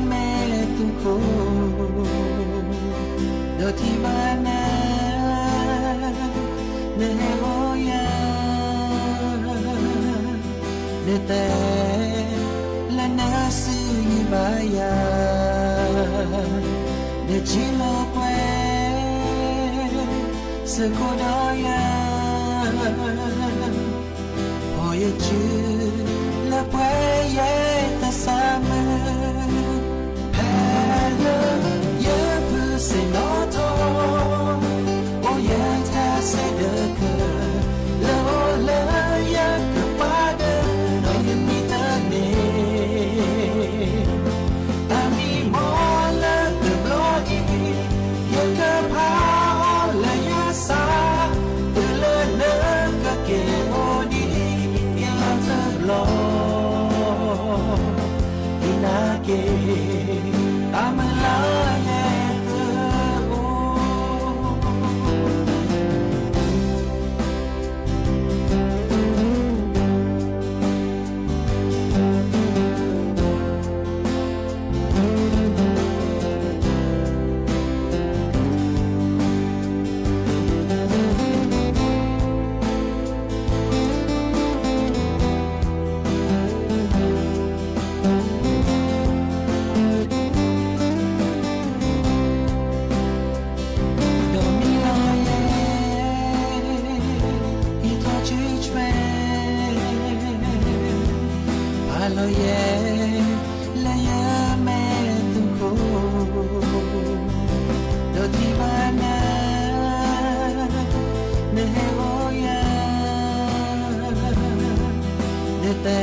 မဲာ်သူခိၣ် ဒီးထံၣ်ဘၣ်နၤ နဟဲအိၣ်ယၤ နတဲ လၢနစုယုာ်ဘၣ်ယၤ နဆံးလီၤကွဲ စ့ၢ်ကီးဒီးယၤ ဖီၣ်ယစု လၢပှဲၤယဲတၢ်ဆါမုၢ် ဖဲလၢယပုၢ်ဆ့ၣ်နီၤထီၣ် အိၣ်ယဲတၢ်ဆဲးဒၢးကၢ လၢအအိၣ်လၢယကပၤဒၢး ဒီးယမံတန့ၢ် တၢ်မံမီၢ်လၢတဘျီအံၤ ယကဖးအီၤလၢယသး တုၤလၢနကက့ၤအိၣ်ဒံး က့ၤလီၤတဘျီ ဒ်နၤက့ၤ တၢ်မုၢ်လၢ်ယဲတအိၣ် ဒီးမံလီၤယဲ အံးထီၣ်စုဆွဲ ဖးလီၤယဲ လၢယမဲာ်သူခိၣ် ဒီးထံၣ်ဘၣ်နၤ နဟဲအိၣ်ယၤ နတဲ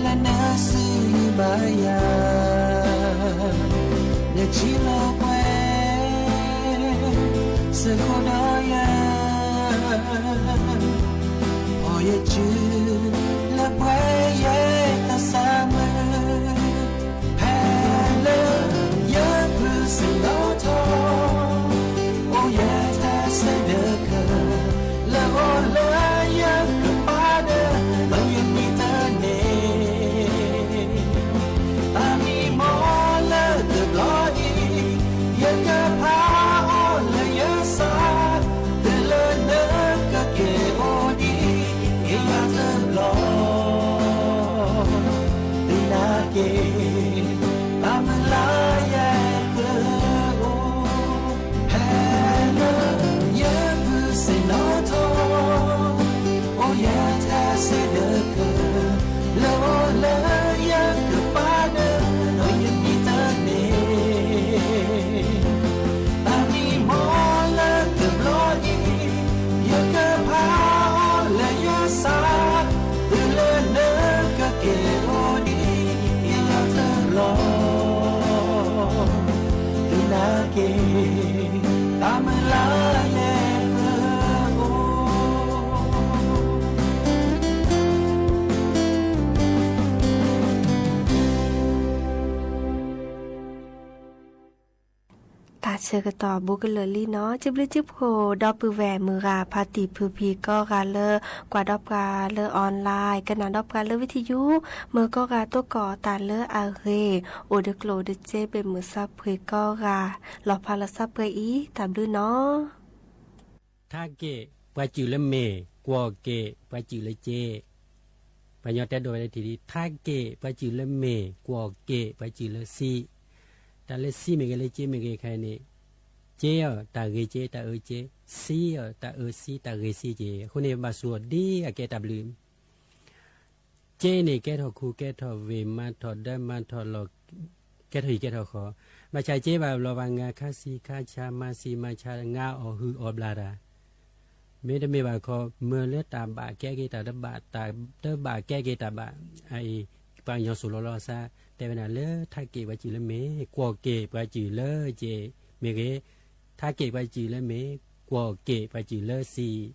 လၢနစုယုာ်ဘၣ်ယၤ နဆံးလီၤကွဲ စ့ၢ်ကီးဒီးယၤ ဖီၣ်ယစု လၢပှဲၤယဲတၢ်ဆါမုၢ် ဖဲလၢယပုၢ်ဆ့ၣ်နီၤထီၣ် အိၣ်ယဲတၢ်ဆဲးဒၢးကၢ လၢအအိၣ်လၢယကပၤဒၢး ဒီးယမံတန့ၢ် တၢ်မံမီၢ်လၢတဘျီအံၤ ယကဖးအီၤလၢယသး တုၤလၢနကက့ၤအိၣ်ဒံး က့ၤလီၤတဘျီ ဒ်နၤက့ၤ တၢ်မုၢ်လၢ်ယဲတအိၣ် ဖဲလၢယပုၢ်ဆ့ၣ်နီၤထီၣ် အိၣ်ယဲတၢ်ဆဲးဒၢးကၢ လၢအအိၣ်လၢယကပၤဒၢး ဒီးယမံတန့ၢ် တၢ်မံမီၢ်လၢတဘျီအံၤ ယကဖးအီၤလၢ တၢ်မုၢ်လၢ်လၢယဲၢ်ပူၤ တၢ်ဆၢကတီၢ်ဘူးကလၢာ်လံနီၤ, စံးဘျုးစံးဖှိၣ် ဒီပုၢ်ဝဲၢ်မုၢ်ဂၤ ဖါတံၢ်ဖုဖံကိးဂၤလၢ ကွၢ်ဒီးပှၤလၢ online, ကနၣ်ဒီးပှၤလၢ ဝံထံယူၣ်, မုၢ်ကိးဂၤ သကိးတၢ်လၢအဂ့ၤ, အိၣ်တကျိၣ်တစ့ ဘၣ်မုာ်စၢ်ဖှံကိးဂၤ, လီၤဖးလီၤစၢ်ပှဲၤအံၤ တၢ်ဘျုးနီၤ. ထါက့ၣ်ပှၤစူၣ်လၢမ့ၢ်, ကွီၢ်က့ၣ်ပှၤစူၣ်လၢစ့. ပှၤညီတဲဒိးဝဲလၢထံၣ်လံ, ထါက့ၣ်ပှၤစူၣ်လၢမ့ၢ်, ကွီၢ်က့ၣ်ပှၤစူၣ်လၢစ့. တၢ်လၢစ့မ့ၢ်ဂ့ၤ လၢစ့မ့ၢ်ဂ့ၤခဲအံၤန့ၣ်, စ့အီၤ တၢ်ဂ့ၤစ့ တၢ်အၢစ့, စ့အီၤ တၢ်အၢစ့ တၢ်ဂ့ၤစ့က့ၤ. အဃိန့ၣ် ပဘၣ်စူၢ်အီၤဒ်အကဲတၢ်ဘျုး စ့န့ၣ် ကဲထီၣ်ခူကဲထီၣ်ဝ့ၢ် မၤထီၣ်ဒၢမၤထီၣ်လီၢ်, ကဲထီၣ်ဟံၣ်ကဲထီၣ်ဃီ, ဘၣ်ဆၣ်စ့ဘၣ်လီၤဘၣ် ငါခါဆံခါဆါ မၤဆံမၤဆါ ငါအီၣ်ဟုၣ်အီၣ်ဘျၣ်တၢ်, မ့တမ့ၢ်ဘၣ်ခီ မၢလၢတၢ်ဘၣ်ကဲက့ၤတၢ်တဘၣ်, တၢ်တဘၣ်ကဲက့ၤတၢ်ဘၣ်, အအံၤ ပှၤကညီစိၤလီၤလီၤစၢ် တဲဝဲဒၣ်လၢ ထါက့ၣ်ပှၤစူၣ်လၢမ့ၢ်, ကွီၢ်က့ၣ်ပှၤစူၣ်လၢစ့မ့ၢ်ဂ့ၤ, ထါက့ၣ်ပှၤစူၣ်လၢမ့ၢ်, ကွီၢ်က့ၣ်ပှၤစူၣ်လၢစ့ တီၢ်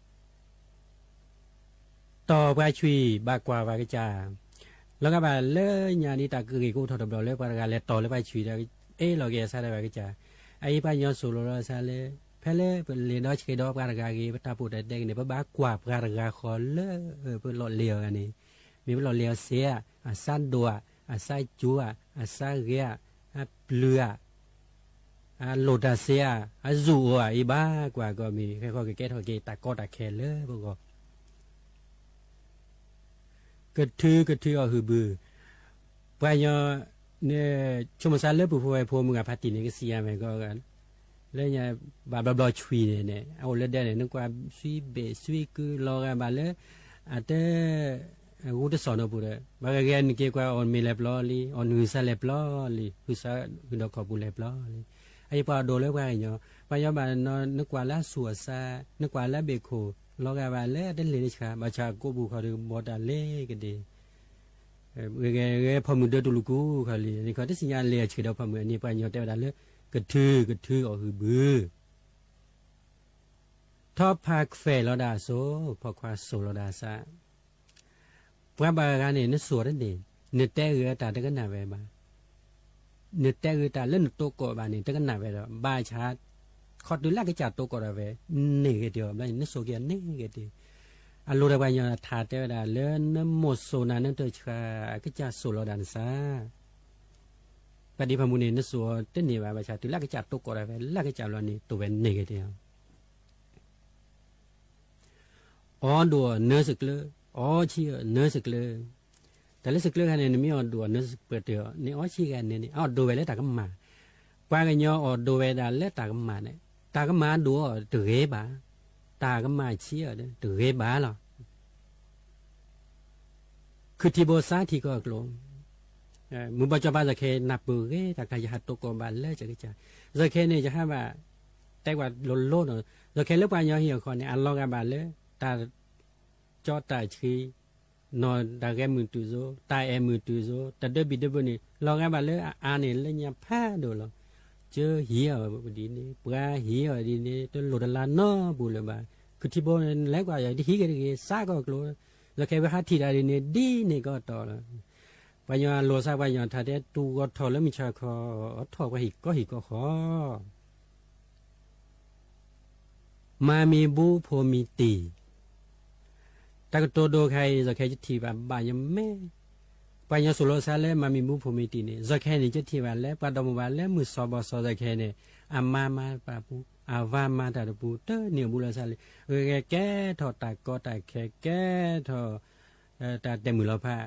ပှၤဆွံၣ် ဘၣ်ကွၢ်ပှၤကစၢ်, လီၤဂာ်ဘၣ်လၢညါဒ်တၢ်ကဂ့ၢ်ကအိၣ်ထီၣ်တဘျီလၢ ပှၤတဂၤလဲၤတီၢ်လၢပှၤဆွံၣ်ဒီး အ့ၣ်လီၤက့ၤအဆၢဒီးပှၤကစၢ်, အအံၤပှၤကညီစိၤလီၤလီၤစၢ်လၢ ဖဲလၢပလဲၤဒီဆှဲဒီးပှၤတဂၤဂ့ၤ ပတၢ်ပိာ်တၢ်တဲဂ့ၤန့ၣ် ပဘၣ်ကွၢ်ပှၤတဂၤဃီလၢ ပလီၢ်လဲၤအီၤဂၤန့ၣ်, မ့ၢ်ပလီၢ်လဲၤအီၤစ့ဧါ, အစၢ်ဒိၣ်ဧါ, အစၢ်ကၠိဧါ, အစၢ်ဂဲၤဧါ, အပျုၤဧါ အလိၣ်တၢ်စ့ဧါ, အစူၢ်အိၣ်ဧါ, အံၤဘၣ်ကွၢ်ကီးမ့ၢ် ဃဲဃီကကဲထီၣ်က့ၤတၢ်ကီတၢ်ခဲလၢပဂီၢ်, ကထုကထုအီၤဟုၣ်ဘု, ပှၤကညီ ဆိကမိၣ်စၢ်လၢပုၢ်ဖိဝဲၢ်ဖိမုၢ်ဂၤဖါတံၢ်န့ၣ် ကစံးယၤမ့ၢ်ကီး လၢညါ ဘၣ်ဘျီဘျီဆွံၣ်န့ၣ်န့ၣ် အအိၣ်လၢဒဲန့ၣ် နကွၢ်ဆွံဘ့ၣ်ဆွံကု လီၤဂာ်ဘၣ်လၢ အတ ဂူတစီၣ်နီၢ်ပူၤဒီး ပှၤဂၤဂၤနက့ၤကွၢ်အီၤမ့ၢ်လဲၤပျီလံ အီၣ်နုာ်စၢ်လဲၤပျီလံ ဟုးစၢ်ဟုးဒီးခီၣ်ပူၤလဲၤပျီလံ, အအံၤပှၤအဒိၣ်လၢပှၤကညီ, ပှၤကညီဘၣ်နီၤ နကွၢ်လၢအဆူၣ်အစၢ် နကွၢ်လၢအဘ့ၣ်ခိၣ် လီၤဂာ်ဘၣ်လၢအတလဲၤတဆှး ဘၣ်ဆၣ်ကိးပူၤခီၣ်ဒီးဘီတၢ်လဲၤကဒ့ ဂဲၤဂဲၤဖီမုၢ်ဒၢတူၢ်လူၤကူခီလံ န့ၣ်ခီ တသ့ၣ်ညါလဲၤအဆှဲဒီးဖီမုၢ်အန့ၣ် ပှၤကညီတဲဝဲဒၣ်လၢ ကထုကထုအီၤဟုၣ်ဘု ထီၣ်ဖးခွဲးလီၤဒၣ်အစိၤ ဖီခွါစိၤလီၤဒၣ်အစၢ်, ပှၤဘၣ်ဂၤန့ၣ် နစိၤတန့ၢ်, နတဲဂ့ၤတၢ်တကနၣ်ဝဲဘၣ်, နတဲဂ့ၤတၢ်လၢနတိကိးဘၣ်န့ၣ် တကနၣ်ဝဲဒီး ဘၣ်ဆၣ် ခီတုၤလၢအကစၢ်တိကိးဒီးဝဲ န့ၢ်ဂ့ၤတ့ၢ်အီၤ ဘျီန့ၣ် နစိၤက့ၤန့ၢ်ဂ့ၤတ့ၢ်, အလိၣ်ဒီးပှၤကညီထါတဲဝဲဒၣ်လၢနမိၢ်စိၤနၤနတဆှး အကစၢ်စိၤလီၤဒၣ်နစၢ် ပှၤဒ်ဖီမုၢ်န့ၣ် နစိၤအီၤတန့ၢ်ဘၣ် ဘၣ်ဆၣ် တုၤလၢအကစၢ်တိကိးဒီးဝဲ လၢအကစၢ်ဘျီန့ၣ် တိၢ်ဝဲန့ၢ်ဂ့ၤတ့ၢ်အီၤ, အီၣ်ဒိၣ်အီၤနၢစကျၢၤ, အီဆံးအီၤနၢစကျၢၤ, တၢ်လၢစကျၢၤခါန့ၣ် နမ့ၢ်အီၣ်ဒိၣ်အီၤနၢစကျၢၤတ့ၢ်အီၤ နအီဆံးဂၤန့ၣ်န့ၣ် အီၣ်ဒိၣ်ဝဲလၢတၢ်ကမၣ်, ပှၤကညီအီၣ်ဒိၣ်ဝဲဒၣ်လၢတၢ်ကမၣ်န့ၣ် တၢ်ကမၣ်ဒိၣ်အီၤတဂ့ၤဘၣ်, တၢ်ကမၣ်ဆံးအီၤတဂ့ၤဘၣ်လီၤ. ခုၣ်ထံဘိစါထံကီၢ်အကျိၤ, မုၢ်ဘီၣ်စီၤပၤစၢၢ်ခဲအံၤ နၢ်ပၢၢ်ဂ့ၤတၢ်ကျါ ယဟးတိကိးဘၣ်လၢကစၢ်, စၢၢ်ခဲအံၤန့ၣ် ယဟးဘၣ် တဲကွၢ်လိၤလိၤနီၤ, စၢၢ်ခဲအံၤလၢပှၤကညီဟံၣ်အဃီန့ၣ် အလီၤဂာ်ဘၣ်လၢ တၢ်ကၠီတၢ်ဆှံ, နီၢ်တၢ်ဂဲၤမုၢ်တုၤစိ, တၢ်အဲၣ်မုၢ်တုၤစိ, တၢ်ဒၢဘံၣ်ဒၢဘၢန့ၣ် လီၤဂာ်ဘၣ်လၢအအါန့ၣ် လၢညါဖးဒိၣ်လီၤ. ကၢဟံးအီၤဒ်န့ၣ် ပှၤဟံးအီၤဒ်န့ၣ် တလိၣ်တလၢနီတပူၤလၢၤဘၣ်. ခုၣ်ထံဘိန့ၣ် လဲၤကွၢ်ယၤ တဟံးဂ့ၤတဂ့ၤ စးကီၢ်ကျိၤ, စၢၢ်ခဲအံၤ ဟးထံၣ်တၢ်ဒ်န့ၣ် ဒ်န့ၣ်ကီးတီၤလီၤ. ပှၤကညီအလိၤစါ ပှၤကညီထါတဲ တူၢ်ဂီၤထီၣ်လၢမုၢ်ဆါခီ, အီထီၣ်ပှၤဟံၣ်ကီဟံၣ်ကီဃီ မၤမံၤဘူဖိမံၤတံၢ်, တၢ်ကတိၤဒိခါအံၤ စၢၢ်ခဲအံၤ ယထံၣ်ဘၣ်ဘၣ်ညီမဲာ်, ပှၤကညီစိၤလီၤစါလၢမၤမံၤဘူဖိမံၤတံၢ်န့ၣ် စၢၢ်ခဲအံၤန့ၣ် ယထံၣ်ဘၣ်လၢပှၤဒီမါဝၤလၢမုၢ်စီၤဘီၣ်စီၤ စၢၢ်ခဲအံၤန့ၣ် အမါမၤတၢ်တပူၤ အဝၤမၤတၢ်တပူၤ တန့ၢ်အဘူးလီၤစါလံ. ဂဲၤဂဲၤကဲထီၣ်တၢ်ကီတၢ်ခဲ ကဲထီၣ် တၢ်တဲာ်မုၢ်လီၤဖး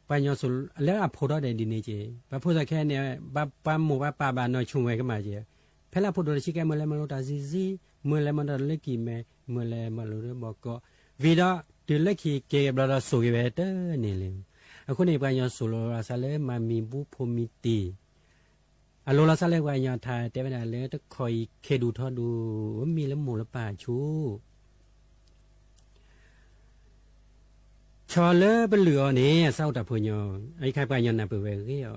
ပှၤကညီစိၤလၢအဖိထီၣ်ဒဲးဒ်န့ၣ်က့ၤ, ပှၤဖိစၢၢ်ခဲန့ၣ် ပှၤမိၢ်ပှၤပၢ်ဘၣ်နီၢ်ဆိၣ်ဝဲကမၣ်က့ၤ, ဖဲလၢအဖိဒိၣ်တဆံကဲ မ့ၢ်လဲၤမၤလိတၢ်ဆံးဆံး, မ့ၢ်လဲၤမၤတၢ်လၢကံၢ်မဲ, မ့ၢ်လဲၤမၤလိလၢဘီကီး, ဝံၤဒီးတုၤလၢခံက့ၤကဘျီဒီးစိာ်က့ၤဝဲတန့ၢ်လၢၤ. အဃိန့ၣ် ပှၤကညီစိၤလီၤစါလၢမၤမံၤဘူဖိမံၤတံၢ် အလိၤလီၤစါလၢပှၤကညီထါတဲဝဲဒၣ်လၢတခီအံၤ ခ့ဒူၣ်ထီဒူၣ် မံလၢမိၢ်လၢပၢ်ဆူၣ် ဆီလၢပလုၢ်အီၤန့ၣ် အစၢ်အိၣ်တၢ်ဖိညီ, အအံၤခါပှၤကညီနၢ်ပၢၢ်ဝဲဂ့ၤအီၤ,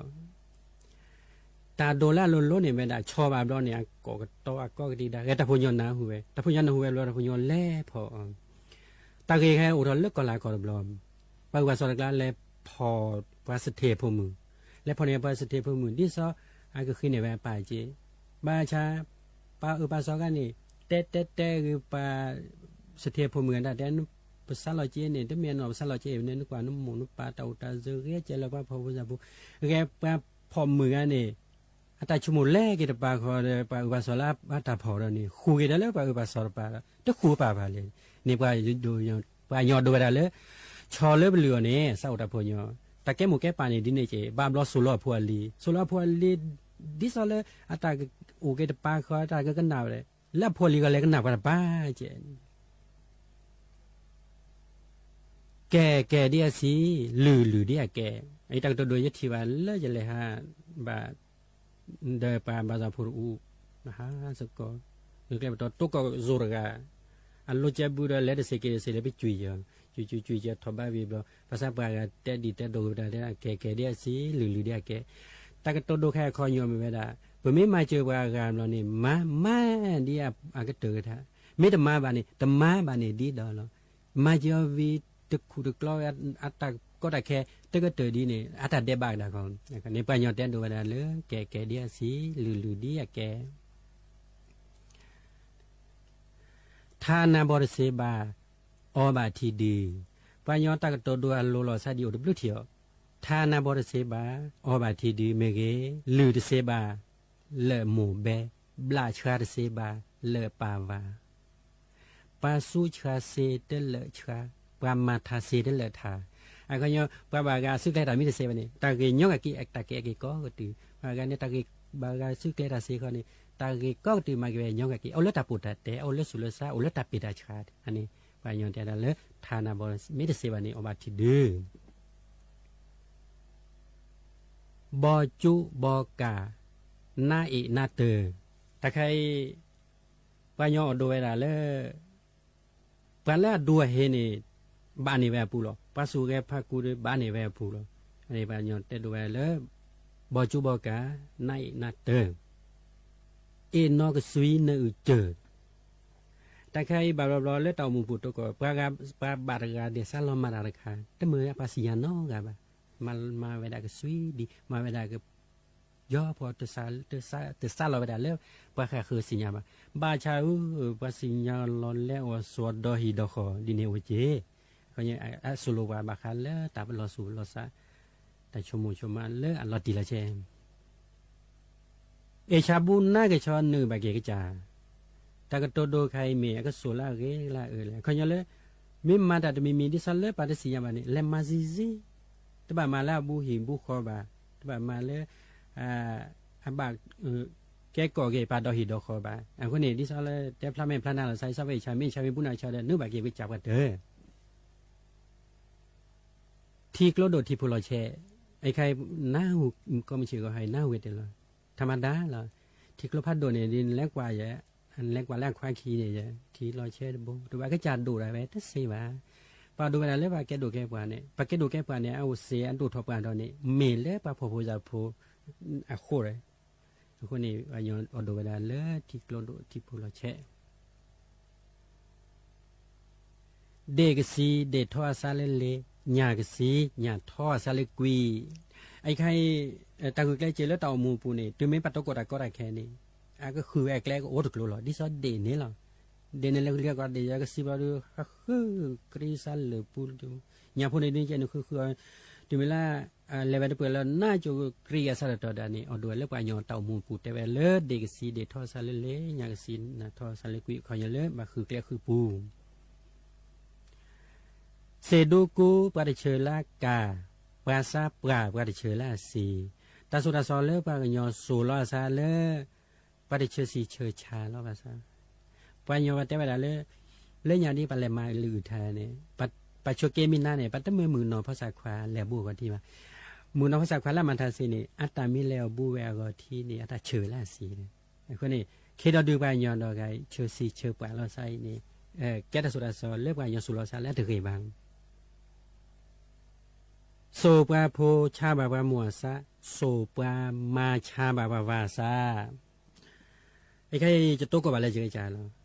က တၢ်ဒိးလၢအလိၤလိၤန့ၣ်ဝဲဒၣ် ဆီဘၣ်ဘျီန့ၣ် အကိးကတီအကီကတံာ်ဒၣ် ဂဲၤတၢ်ဖိညီနၢ်ဟူဝဲ, တၢ်ဖိညီနၢ်ဟူဝဲဘျီ တၢ်ဖိညီလဲၤဖီၣ်အီၤ, တၢ်ဂ့ၢ်ခဲအိၣ်ထီၣ်လၢကီၢ်လၤကီၢ်တဘျီ, ပှၤအုၣ်ပှၤစီၤတကျါလဲၤဖီၣ်ပှၤစထ့ၣ်ဖိမုၣ်, လဲၤဖီၣ်န့ၢ်ပှၤစထ့ၣ်ဖိမုၣ် ဒ်သိးအကဃ့န့ၢ်ဝဲအပၢ်စ့, ဘၣ်ဆၣ် ပှၤအုၣ်ပှၤစီၤခါန့ၣ် တဲတဲတဲဂ့ၤပှၤ စထ့ၣ်ဖိမုၣ်အတၢ်တဲ ပဆါလီၤစ့န့ၣ် တမ့ၢ်အနီၢ်ပဆါလီၤစ့အံၤန့ၣ် နကွၢ်နမိၢ်နပၢ်တၢ်အိၣ်တၢ်စၢၤ ဂဲၤကဲလၢပှၤဖှီၣ်ဖိယာ်ဖိ, ဂဲၤပှၤဖှီၣ်မုၣ်ဂၤန့ၣ် အတၢ်ဆိကမိၣ်လဲၤက့ၤတပၤဃီဒီး ပှၤအုၣ်ပှၤစီၤလၢအတၢ်ဖီၣ်ဒီးန့ၣ် ဃုာ်က့ၤတၢ်လၢပှၤအုၣ်ပှၤစီၤတပၤဒီး တဃုာ်ပာ်ဘၣ်လဲၣ်န့ၣ် ပှၤညီဒိးဝဲဒၣ်လၢ ဆီလၢပလုၢ်အီၤန့ၣ် စးအိၣ်တၢ်ဖိညီ, တၢ်ကဲမိၢ်ကဲပၢ်န့ၣ်ဒ်န့ၣ်က့ၤ ဘၣ်ဘျီစိာ်လီၤအဖိအလံၤ, စိာ်လီၤအဖိအလံၤ ဒ်သိးလၢအတၢ်အိၣ်က့ၤတပၤဃီ တၢ်ကကနၣ်ဝဲ လၢအဖိအလံၤဂီၢ်လဲၤကနၣ်ပှၤတပၤကဲ ကဲ ကဲဒ်အစံး, လုၢ် လုၢ်ဒ်အကဲ, အံၤတၢ်ကတိၤဒိယထံၣ်ဘၣ်လၢယလဲၤဟးဘၣ် ဒီးပှၤဘၣ်သးဖိတအူ, ဟးစ့ၢ်ကီး, နကျဲပတီတိကီၢ်စိၤတဂၤ, အလိကဲဘုဒီးလဲၤတစ့ၢ်က့ၤတစ့ၢ်လၢပကွံာ်ယီၤ, ကွံာ်ကွံာ်ကွံာ်ယီၤထီၣ်ဘးဝံၤဘျီ, ဘၣ်ဆၣ်ပှၤဂၤတဲဒ်တဲဒိးဝဲဒၣ်တဲဒၣ် ကဲ ကဲဒ်အစံး, လုၢ် လုၢ်ဒ်အကဲ, တၢ်ကတိၤဒိခဲအံၤခီညီမ့ၢ်ဝဲဒၣ်, ပမ့ၢ်မၤစၢၤပှၤဂၤဘျီန့ၣ် မၤ မၤဒ်အကတၢၢ်ကထါ, မ့ၢ်တမၤဘၣ်န့ၣ် တမၤဘၣ်န့ၣ်ဒ်ဒီးလီၤ. မၤစၢၤအီၤဝံၤ တခူၣ်တကျီဝဲအတၢ်ကီတၢ်ခဲ တကတၢၢ်ဒ်န့ၣ် အတၢ်ဒဲးဘးကဒၣ်ခီ, န့ၣ်ပှၤညီတဲဒိးဝဲဒၣ်လၢ ကဲ ကဲဒ်အစံး လုၢ်လုၢ်ဒ်အကဲ ထါနါဘီတစ့ဘၣ် အီဘၣ်ထံဒု, ပှၤညီတၢ်ကတိၤဒိအလိၤလီၤဆီဒ်အိၣ်တဘျုးထံၣ်အီၤ, ထါနါဘီတစ့ဘၣ် အီဘၣ်ထံဒုမ့ၢ်ဂ့ၤ, လုၢ်တစ့ဘၣ် လၢမိၢ်ဘဲ, ဘျးဆှါတစ့ဘၣ် လၢပၢ်ဝၤ ပှၤစူးဆှါစ့တလၢာ်ဆှါ, ပှၤမၤထါစ့တလၢာ်ထါ, အခီပညီ ပှၤဘၣ်ဂၤစုကျဲတၢ်မ့ၢ်တစ့ဘၣ်န့ၣ် တၢ်ဂ့ၢ်ညီကက့ၤ တၢ်ကဲက့ၤကိးကတုၤ, ပှၤဂၤန့ၣ် တၢ်ဂ့ၢ်ဘၣ်ဂၤစုကျဲတၢ်စ့ဃီန့ၣ် တၢ်ဂ့ၢ်ကိးကတုၤမၤက့ၤဝဲညီကက့ၤ အိၣ်လၢတၢ်ပိာ်တၢ်တဲ အိၣ်လၢစူးလၢစါ အိၣ်လၢတၢ်ပ့ၢ်တၢ်ဆှါန့ၣ် ပှၤညီတဲဒၣ်လၢ ထါနါဘီမ့ၢ်တစ့ဘၣ်န့ၣ် အီဘၣ်ထံဒု ဘီကၠူဘီကၤ နါအ့ၣ်နါတၢၤ, တၢ်ခါအံၤ ပှၤညီအိၣ်ဒိးဝဲဒၣ်လၢ ပှၤလၢအဒိးအဟ့န့ၣ် ဘၣ်န့ၢ်ဝဲအပူၤလီၤ. ပှၤစူၢ်ဂဲၤဖးကူဒီး ဘၣ်န့ၢ်ဝဲအပူၤလီၤ. ပှၤညီတဲဒိးဝဲလၢ ဘီကၠူဘီကၤ နါအ့ၣ်နါတၢၤ, အ့ၣ်နီၢ်ကစွံနအုၣ်စၢၤ တၢ်ခါအံၤဘၣ်ဘျီဘျီလၢတၢ်အိၣ်မူပူၤတကီၢ် ပှၤဂၤ ပှၤဘၣ်တဂၤဒဲးစါလီၤမၤတၢ်တခါ တမ့ၢ်ပှၤစံၣ်ညီၣ်နီတဂၤဘၣ်. မၤ မၤဝဲဒၣ်ကစွံဒံး မၤဝဲဒၣ်က ယီၤဖီ တစးလီၤဝဲဒၣ်လၢ ပှၤဃၣ်ဃၢၤစံၣ်ညီၣ်ဘၣ်. ဘၣ်ဆၣ်ဧၢ ပှၤစံၣ်ညီၣ်လီၤလဲအီၤ စိာ်ဒီဟံၣ်ဒီဃီၤဒ်န့ၣ်အိၣ်က့ၤ အဆိလိၣ်ပှၤဘၣ်ဃးလၢတၢ်ပလီၢ်ဆူၣ်ပလီၢ်ဆါ တၢ်ဆိကမိၣ်ဆိကမးလၢအလီၤတံၢ်လီၤဆဲး အ့ၣ်ဆၣ်ဘူနါကဆီနုာ်ဘၣ်က့ၤကစၢ်, တၢ်ကတိၤဒိခါအံၤမ့ၢ်အကစိာ်လၢအဂ့ၤလၢအအၢလဲၣ်. အခီပညီလၢ မ့ၢ်မၤတၢ်တမံၤမံၤ ဒ်သိးလၢပှၤတစံၣ်ညီၣ်ဘၣ်န့ၣ် လဲၤမၤဆံးဆံး, တဘၣ်မၤလၢအဘူးဟံၣ်ဘူးဃီဘၣ်, တဘၣ်မၤလၢ အဘၣ် ကဲကိးက့ၤပှၤဒီဟံၣ်ဒီဃီဘၣ်. အဃိန့ၣ် ဒ်သိးလၢတဲဖျါမဲာ်ဖျါနါလီၤဆီ ဒ်သိးပအ့ၣ်ဆၣ်မ့ၢ်အ့ၣ်ဆၣ်မ့ၢ်ဘူနါကဆီဒီး နုာ်ဘၣ်က့ၤကစၢ်ပှၤတၢၢ် ထံကျိဒိၣ်ထံဖိလီၤဆဲး, အခါအံၤ နၢ်ဟူ ကီမ့ၢ်ဆ့ၣ်ဂီၤဟါအံၤ နၢ်ဟူဝဲတ့ၢ်လီၤ. ထါမၤဒါလီၤ. ထံကျိဖးဒိၣ်န့ၣ် ဒ်နလဲၤကွၢ်ယဲ, နလဲၤကွၢ်လၢအခွါခံန့ၣ်ယဲ, ထံလီၤဆဲးတဘိ တဘၣ်ကစၢ်ဒိၣ်ဒၣ်ဝဲတသ့ဘၣ်. ပှၤဒိးဝဲဒၣ်လၢပှၤကဲဒိၣ်ကဲပှၤန့ၣ်, ပှၤကဲဒိၣ်ကဲပှၤန့ၣ် အအိၣ်စ့အဒိၣ်ထီၣ်ပှၤထီၣ်န့ၣ် မ့ၢ်လၢပှၤဖှီၣ်ဖိယာ်ဖိအဃိဒီး အဃိန့ၣ် ပှၤညီအိၣ်ဒိးဝဲဒၣ်လၢထံကျိဒိၣ်ထံဖိလီၤဆဲး ဒ့ၣ်ကဆံ ဒ့ၣ်ထီအဆါလၢလ့ၤ, ညၣ်ကဆံ ညၣ်ထီအဆါလၢကွံာ်. အခါအံၤ တၢ်ဂုာ်ကျဲးစၢးလၢတၢ်အိၣ်မူအပူၤန့ၣ် တုၤမ့ၢ်ပှၤတကိးတၢ်ကီတၢ်ခဲန့ၣ် အကဃုာ်ဝဲအကျဲကအိၣ်တကျိၤလီၤ. ဒ်သိးဒ့ၣ်န့ၣ်လီၤ. ဒ့ၣ်န့ၣ်လဲၤဃုာ်လံအကီၢ်ဒ့ၣ်ယၤကဆံဘျီဒီး ဟးဃုာ် ကရံစါလၢာ်ပူၤ ညၣ်ဖိန့ၣ်ဒ်န့ၣ် ကဲန့ၣ်ဃုာ်ဃုာ်အီၤ တုၤမ့ၢ်လၢ လဲၤဝဲတပှဲၤလၢနါကၠိကရံအဆၢတတီၤဒၣ်န့ၣ် အိၣ်ဒိးဝဲလၢပှၤကညီတၢ်အိၣ်မူအပူၤ တဲဝဲလၢဒ့ၣ်ကဆံဒ့ၣ်ထီၣ်အဆါလၢလ့ၤ, ညၣ်ကဆံညၣ်ထီၣ်အဆါလၢကွံာ် အခီပညီလၢဘၣ်ဃုာ်ကျဲဃုာ်ပူၤ စ့ၢ်ဒိကူ ပှၤတဆၢလၢအကၤ, ပှၤစါပှၢ် ပှၤတဆၢလၢအစ့ၤ, တၢ်စိၤတၢ်စီလၢပှၤကညီစိၤလီၤအဆါလၢ ပှၤတဆၢဆံးဆၢဆါလီၤဘၣ်ဆၣ်, ပှၤကညီပှၤတဲဝဲဒၣ်လၢ လၢညါဒ်ပှၤလဲၤမၤလုၢ်အုၣ်ထါန့ၣ် ပှၤဆိးက့မ့ၢ်နါန့ၣ် ပှၤတမၢမုၣ်ကနီၤဖီစၣ်ခွါလဲၤဘူးအဂီၢ်ထံဘၣ်. မုၣ်ကနီၤဖီစၣ်ခွါလၢအမၤထါစ့န့ၣ် အတၢ်မ့ၢ်လဲၤအီၤဘူးဝဲအဂီၢ်ထံန့ၣ် အတၢ်ဆၢဝဲလၢအစ့န့ၣ်. အဃိန့ၣ် ခ့ဒီးဒုးပှၤကညီဒီးဂၤအံၤ ဆၢဆံးဆၢပှၢ်လီၤဆါအံၤန့ၣ် ကဲတၢ်စိၤတၢ်စီလၢပှၤကညီစိၤလီၤဆါလၢအတဂ့ၤဘၣ် စိာ်ပှၤဖိဆါဘၣ်ပှၤမိၢ်အစါ စိာ်ပှၤမၤဆါဘၣ်ပှၤဘၣ်ဆၣ်, အခဲအံၤ ယတိၢ်ကိၢ်ဘၣ်လၢယကစၢ်လီၤ.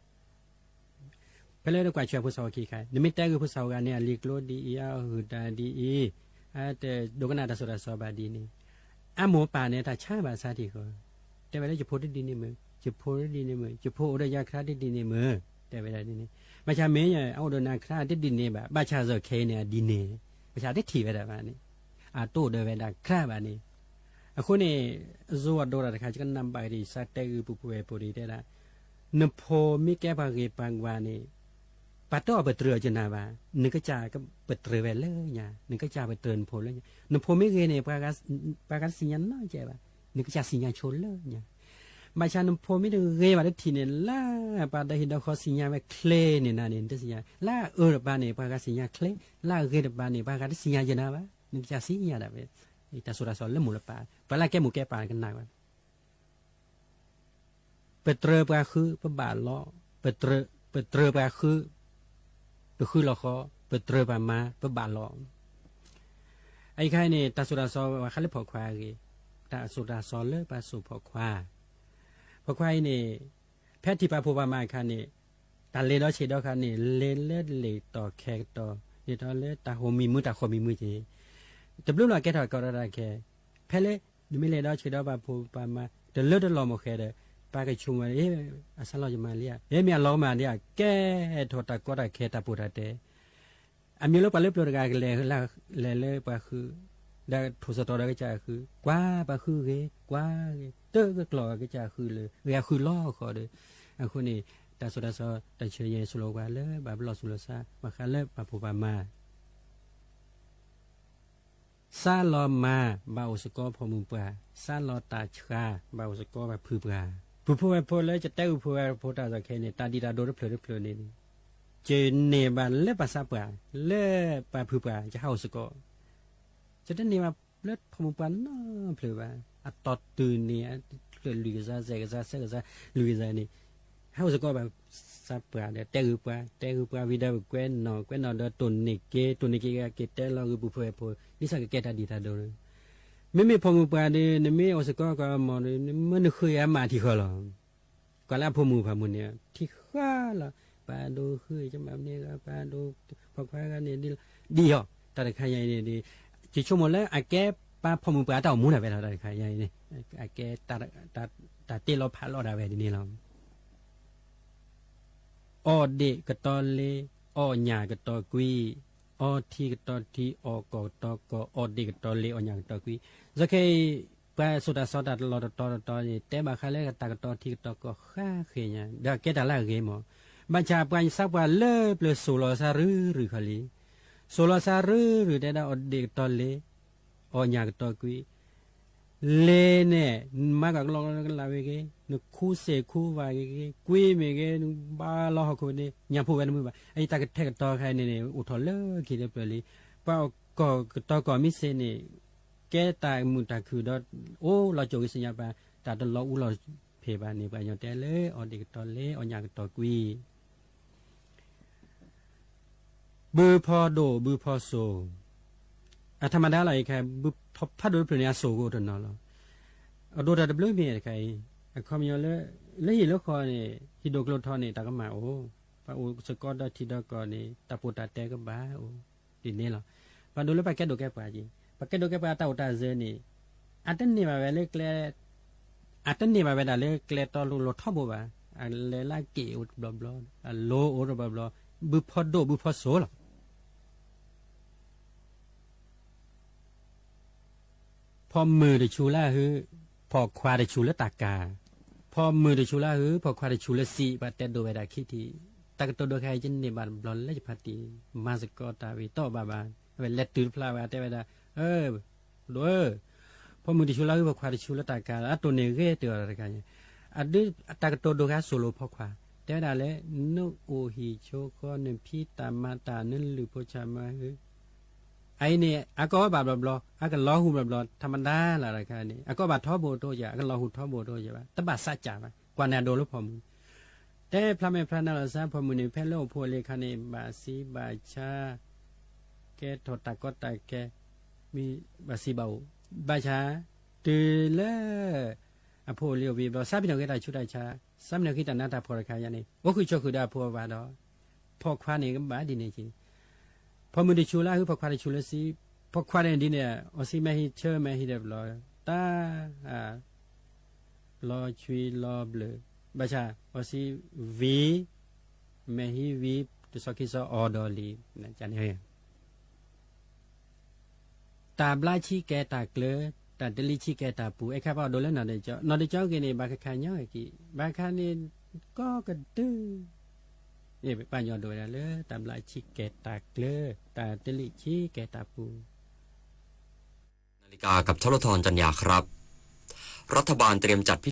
ဖဲလၢတကွၢ်ဆၢဖိစီၤဝါခံခါ, နမ့ၢ်တဲဂ့ၢ်ဖိစီၤဝါဂၤန့ၣ် အလံာ်ကျိဒ်အံၤ, အဂုၢ်တၢ်ဒ်အံၤ, အတဒိကနၣ်တၢ်စိတၢ်ကမီၤဘၣ်ဒ်န့ၣ်, အမိၢ်ပၢ်န့ၣ် တၢ်ဆါဘၣ်ဆါထံဃီ, တဲဝဲလၢ ယဖိတဒ်န့ၣ်မုာ်, ယဖိတဒ်န့ၣ်မုာ်, ယဖိအိၣ်ဒီးယၤခရါတဒ်န့ၣ်မုာ်, တဲဝဲဒၣ်ဒ်န့ၣ်. ဘၣ်ဆၣ်မ့ၢ်အအိၣ်ဒီးနၤခရါတဒ်န့ၣ်ဘၣ်, ဘၣ်ဆၣ်စ့ၢ်ကီးခဲအံၤန့ၣ် အဒ်န့ၣ်, ဘၣ်ဆၣ်တထံၣ်ဝဲဒၣ်ဘၣ်န့ၣ်, အတအိၣ်ဒီးဝဲဒၣ်ခရါဘၣ်န့ၣ်. အဃိန့ၣ်, အစိအဒိတၢ်တခါ ယကနၣ်ဘၣ်ကဒီး ယစးတဲဂ့ၢ်ပူၤဖုဝဲၢ်ဖိဒ်တဲဒၣ်, နဖိမ့ၢ်ကဲပှၤဂ့ၤပှၤဝါန့ၣ်, ပှၤတအီၣ်ပတြၢၤကနၤဘၣ်, နကစၢ်ပတြၢၤဝဲလၢညါ, နကစၢ်ပတြၢၤနဖိလၢညါ. နဖိမ့ၢ်ဂ့ၤန့ၣ် ပှၤဂၤတသ့ၣ်ညါနီတကဲဘၣ်, နကစၢ်သ့ၣ်ညါဆိလၢညါ. ဘၣ်ဆၣ်နဖိမ့ၢ်တဂ့ၤဘၣ်တထံၣ်န့ၣ်, လၢပှၤဒီဟံၣ်ဒီဃီသ့ၣ်ညါဝဲချ့န့ၣ်နၤန့ၣ် နတသ့ၣ်ညါ, လၢအအၢတပၤန့ၣ် ပှၤဂၤသ့ၣ်ညါချ့, လၢအဂ့ၤတပၤန့ၣ် ပှၤဂၤတသ့ၣ်ညါယနၤဘၣ်, နကစၢ်သ့ၣ်ညါဒၣ်ဝဲ. တၢ်စိတၢ်ကမီၤလၢမိၢ်လၢပၢ်, ပှၤလၢအကဲမိၢ်ကဲပၢ်ကနၣ်ဝဲ ပတြၢၤပှၤဃု ပဘၣ်လီၤ, ပတြၢၤပှၤဃု ပဃုလီၤဃီ, ပတြၢၤပှၤမါ ပဘၣ်လီၤ. အအံၤခါအံၤန့ၣ် တၢ်စိတၢ်ကမီၤဘၣ်ဃးလၢဖိခွါအဂ့ၢ်, တၢ်စိတၢ်ကမီၤလၢပှၤစိာ်ဖိခွါ, ဖိခွါအံၤန့ၣ်, ဖဲထံၣ်ပှၤဖိပှၤမါအခါန့ၣ်, တၢ်လဲၤဒီးဆ့ၣ်ဒီးခါန့ၣ် လဲၤလၢလ့ၣ်တီၢ်ခဲကတီၢ်, လဲၤဒီးလၢတၢ်ဃီၣ်မံၤမုၢ် တၢ်ဃီၣ်မံၤမုၢ်က့ၤ, တဘျုးလီၤကဲထီၣ်ကီးဒီးတၢ်ခဲ, ဖဲလၢ နမ့ၢ်လဲၤဒီးဆ့ၣ်ဒီးပှၤဖိပှၤမါ တလၢတလီၢ်မ့ၢ်ဃဲဒီး, ပှၤကဆိကမိၣ်, အဆၢလီၤယမၤလံဧါ, မ့ၢ်အလီၤမၢ်ဒံးဧါ, ကဲထီၣ်တၢ်ကီတၢ်ခဲတၢ်ပိာ်တၢ်တဲ, အမ့ၢ်လၢပှၤလၢပျၢၤတဂၤကလဲၤ, လဲၤလၢပှၤဃု, ဒီးထိၣ်စရီဒီးကစၢ်ဃု, ကွၢ်ပှၤဃုဂ့ၤ, ကွၢ်ဂ့ၤ, တကကျီၢ်ကစၢ်ဃုလၢ, ဂ့ၤဃုလီၤဃီဒီး, အဃိန့ၣ်, တၢ်စိတၢ်ကမီၤတၢ်ဆၢယဲၢ်ဆိလီၤကွၢ်လၢ ဘၣ်ပလီၢ်သူၣ်လီၤဆါ ဘၣ်ဃးလၢပှၤဖိပှၤမါ စးလီၤမၤ ဘၣ်အိၣ်စ့ၢ်ကီးဖိမုၣ်ပှၢ်, စးလီၤတၢ်ဆှါ ဘၣ်အိၣ်စ့ၢ်ကီးပှၤဖုပှၢ်, ပူၤဖိဝဲၢ်ဖိလၢယတဲဂ့ၢ်ပူၤဖုဝဲၢ်ဖိတၢ်ကစီၣ်ခဲအံၤန့ၣ် တၢ်ဒံးတၢ်ဒိတဖျၢၣ်တဖျၢၣ်န့ၣ်, ယန့ၢ်ဘၣ်လၢပှၤစးပှၢ်, လၢပှၤဖုပှၢ် ယဟးအိၣ်စ့ၢ်ကီး, ယတန့ၢ်ဘၣ်လၢဖိမုၣ်ပှၢ်နီတဖျၢၣ်ဘၣ်, အတီၢ်တုၤန့ၣ်, ဖျၢၣ်လွံၢ်ကယၤသၢကယၤလွံၢ်ကယၤန့ၣ်, ဟးအိၣ်စ့ၢ်ကီးဘၣ်စးပှၢ်ဒီး တဲဂ့ၢ်ပှၤ, တဲဂ့ၢ်ပှၤဝံၤဒီးပကွဲးနီၣ်, ကွဲးနီၣ်ဒီးတိၢ်န့ၢ်က့ၤ, တိၢ်န့ၢ်က့ၤက့ၤတဲလီၤဂ့ၢ်ပူၤဖုဝဲၢ်ဖိ, ဒ်သိးကကဲတၢ်ဒံးတၢ်ဒိ, မ့မ့ၢ်ဖိမုၣ်ပှၢ်ဒီး နမ့ၢ်အိၣ်စ့ၢ်ကီးကီးမီၢ်ဒီး နမ့ၢ်နဃုအမးထံဃီလီၤ. ကွၢ်လၢအဖိမုၣ်ဖိမုၣ်န့ၣ် ထံဃီလီၤ, ပှၤဒိဃုကမၤမနုၤဂၤ, ပှၤဒိဖိခွါဂၤန့ၣ်ဒ်လီၤ, ဒ်အံၤ, တၢ်တခါညါအံၤန့ၣ်, ယဆိကမိၣ်လၢအကဲပှၤဖိမုၣ်ပှၢ်တၢ်အိၣ်မူဒၣ်ဝဲလီၤ, တၢ်တခါညါအံၤန့ၣ်, အကဲ, တၢ်တ့လီၤဖးလီၤဒၣ်ဝဲဒ်န့ၣ်လီၤ. အီၣ်ဒ့ၣ်ကတီၤလ့, အီၣ်ညၣ်ကတီၤကွံ, အီထံကတီၤထံ, အီၣ်ကီၢ်ကတီၤကီၢ်, အီၣ်ဒ့ၣ်ကတီၤလ့, အီၣ်ညၣ်ကတီၤကွံ. စ့ၢ်ကီးခဲအံၤ, ပှၤစိာ်တၢ်ကစီၣ်တၢ်လီၢ်တတီၤတတီၤန့ၣ် တဲဘၣ်ဃးလၢတၢ်ကတီၤထံကတီၤကီၢ်ဃါဃ့ၢ်ညါ, ဒီးကဲတၢ်လၢအဂ့ၤမီၢ်, ဘၣ်ဆၣ်ပှၤစးပှၢ်လၢပျၢၤစိာ်လီၤစၢ်ရုၢ်ရုၢ်ခီလံ, စိာ်လီၤစၢ်ရုၢ်ရုၢ်တဲဒၣ်အီၣ်ဒ့ၣ်ကတီၤလ့, အီၣ်ညၣ်ကတီၤကွံ လ့န့ၣ်, နမၤကီၢ်ကလီကလးဝဲဂ့ၤ, နခူစ့ၢ်ခူဝါဂ့ၤဂ့ၤ, ကွံမ့ၢ်ဂ့ၤ, နဘါလီၤဟီၣ်ခိၣ်န့ၣ် ညၣ်ဖိဝဲတမုာ်ဘၣ်. အအံၤတၢ်ကထဲကတီၤခါအံၤန့ၣ်န့ၣ် အိၣ်ထီၣ်လၢခံလၢပျၢၤလံ. ပှၤအီၣ်ကီၢ်ကတီၤကီၢ်မ့ၢ်စ့ၢ်န့ၣ်, ကဲတၢ်မုာ်တၢ်ခုၣ်ဒီး အိၣ်လီၤစိၤဂ့ၤစ့ၢ်ညါပှၤ, တၢ်တလီၤအူလီၤဖှိၣ်ဘၣ်န့ၣ် ပှၤကညီတဲလၢအီၣ်ဒ့ၣ်ကတီၤလ့, အီၣ်ညၣ်ကတီၤကွံ ဘုဖီဒိၣ်ဘုဖီစိၤ, အထီမၤဒါလီၤအံၤခါ, ဘုဖီဖးဒိၣ်တဖျၢၣ်န့ၣ် အစိၤကအိၣ်တနီၤလီၤ. အဒိတၢ်တဘျုးမ့ၢ်တခါအံၤ, အခီပညီလၢ, လၢဟံၣ်လၢဃီန့ၣ်, ဟံၣ်ဒိၣ်ကျိထီန့ၣ် တၢ်ကမၣ်အိၣ်, ပှၤအိၣ်စ့ၢ်ကီးဒီးထံဒီးကီၢ်န့ၣ် တၢ်ပိာ်တၢ်တဲကဘၣ်အိၣ်, ဒ်န့ၣ်လီၤ. ပှၤဒိၣ်လၢပှၤကဲဒိၣ်ကဲပှၢ်က့ၤ, ပှၤကဲဒိၣ်ကဲပှၢ်တၢ်အိၣ်တၢ်စၢၤန့ၣ် အတန့ၢ်ဘၣ်ဝဲလၢကျဲ, အတန့ၢ်ဘၣ်ဝဲဒၣ်လၢကျဲတီလိၤလိၤထီဘိဘၣ်. အလဲၤလၢအက့ၣ်အိၣ်တဘျီဘျီ, အလိၤအိၣ်တဘျီဘျီ, ဘုဖီဒိၣ်ဘုဖီစိၤလီၤ. ဖိမုၣ်တဆူလၢဟု, ဖိခွါတဆူလၢတၢ်ကၤ, ဖိမုၣ်တဆူလၢဟု, ဖိခွါတဆူလၢစံး, ပှၤတဲဒိၣ်ဝဲဒၣ်ခံထံၣ်, တၢ်ကတိၤဒိးခါအံၤ ယန့ၢ်ဘၣ်တဘျီလၢယဖါတံၢ်, မၤစ့ၢ်ကီးတၢ်ဝံၤတီၢ်ဘၣ်ဘၣ်, အဝဲလဲၤတုၤတဖျါဝဲ တဲဝဲဒၣ်, ဒိၣ်ဧၢ, ဖိမုၣ်တဆူလၢဟု, ဖိခွါတဆူလၢတၢ်ကၤ, အတိၢ်န့ၢ်ဂ့ၤတ့ၢ်အီၤတခါညါ, အဒုးတၢ်ကတိၤဒိးခါစိၤလိာ်ဖိခွါ, တဲဝဲဒၣ်လၢ နအိၣ်ဟံၣ်ဆိဃီ နဖံးတၢ်မၤတၢ် နလုၢ်ဖိဆၣ်မၤဟု အအံၤန့ၣ် အကီၢ်ဘၣ်ဘျီဘျီ, အကလီၤဟူဘျီဘျီ, ထီမဒါလၢတခါန့ၣ် အကီၢ်ဘၣ်ထီဘိတအိၣ်ယၤ, အကလီၤဟူထီဘိတအိၣ်ယၤဘၣ်, တဘၣ်စးကၢ်ဘၣ်, ကွၢ်န့ၣ်အဒိၣ်လၢဖိမုၣ်, တဲဖျါမဲာ်ဖျါနါလီၤစၢ်ဖိမုၣ်န့ၣ် ဖဲလၢအိၣ်ဖိလံၤအခါန့ၣ် ဘၣ်စံးဘၣ်ဆါ, ကဲထီၣ်တၢ်ကီတၢ်ခဲ, မ့ၢ်ဘၣ်စံးဘၣ်အိၣ်, ဘၣ်ဆၣ် တုၤလၢ အဖိအိၣ်လံအိၣ်ဘှံးဘျီ စးပ့ၤနီၣ်က့ၤတၢ်ဆူးတၢ်ဆါ, စးပ့ၤနီၣ်က့ၤတၢ်နးတၢ်ဖှီၣ်တခါယါန့ၣ် အိၣ်ဃုာ်ဆိးဃုာ်ဒီးအဖိအဝၤဒီး ဖီခွါန့ၣ်ကဘၣ်ဒ်န့ၣ်က့ၤန့ၣ်, ဖီမုၢ်တဆူးလၢအဟု ဖီခွါတဆူးလၢစံ, ဖီခွါန့ၣ်ဒ်န့ၣ် အီၣ်စံမဲာ်ဟံးဆၢမဲာ်ဟံးဒီးဘျီ တၢ် လီၤဆွံလီၤဘျၢၣ်, ဘၣ်ဆၣ် အီၣ်စံဝံၤ မဲာ်ဟံးဝံၤ တစီၤခံစီၤအီၣ်ဒီးလံ, န့ၣ် တၢ်ဘျးဆံးကဲတၢ်ကျၢၤ, တၢ်တလံးဆံးကဲတၢ်ပူၤ, အဲၣ်ခါပှၤဒိးလၢနီၢ်ဒိးကၠီ, နီၢ်ဒိးကၠီဂ့ၤန့ၣ် ဘၣ်ခါခါညီဂ့ၤက့ၤ, ဘၣ်ခါန့ၣ် ကီကဒု, ပှၤညီဒိးဝဲဒၣ်လၢ တၢ်ဘျးဆံးကဲတၢ်ကျၢၤ, တၢ်တလံးဆံးကဲတၢ်ပူၤ นาฬิกากับโทรทัศน์จันยาครับ รัฐบาลเตรียมจัดพิ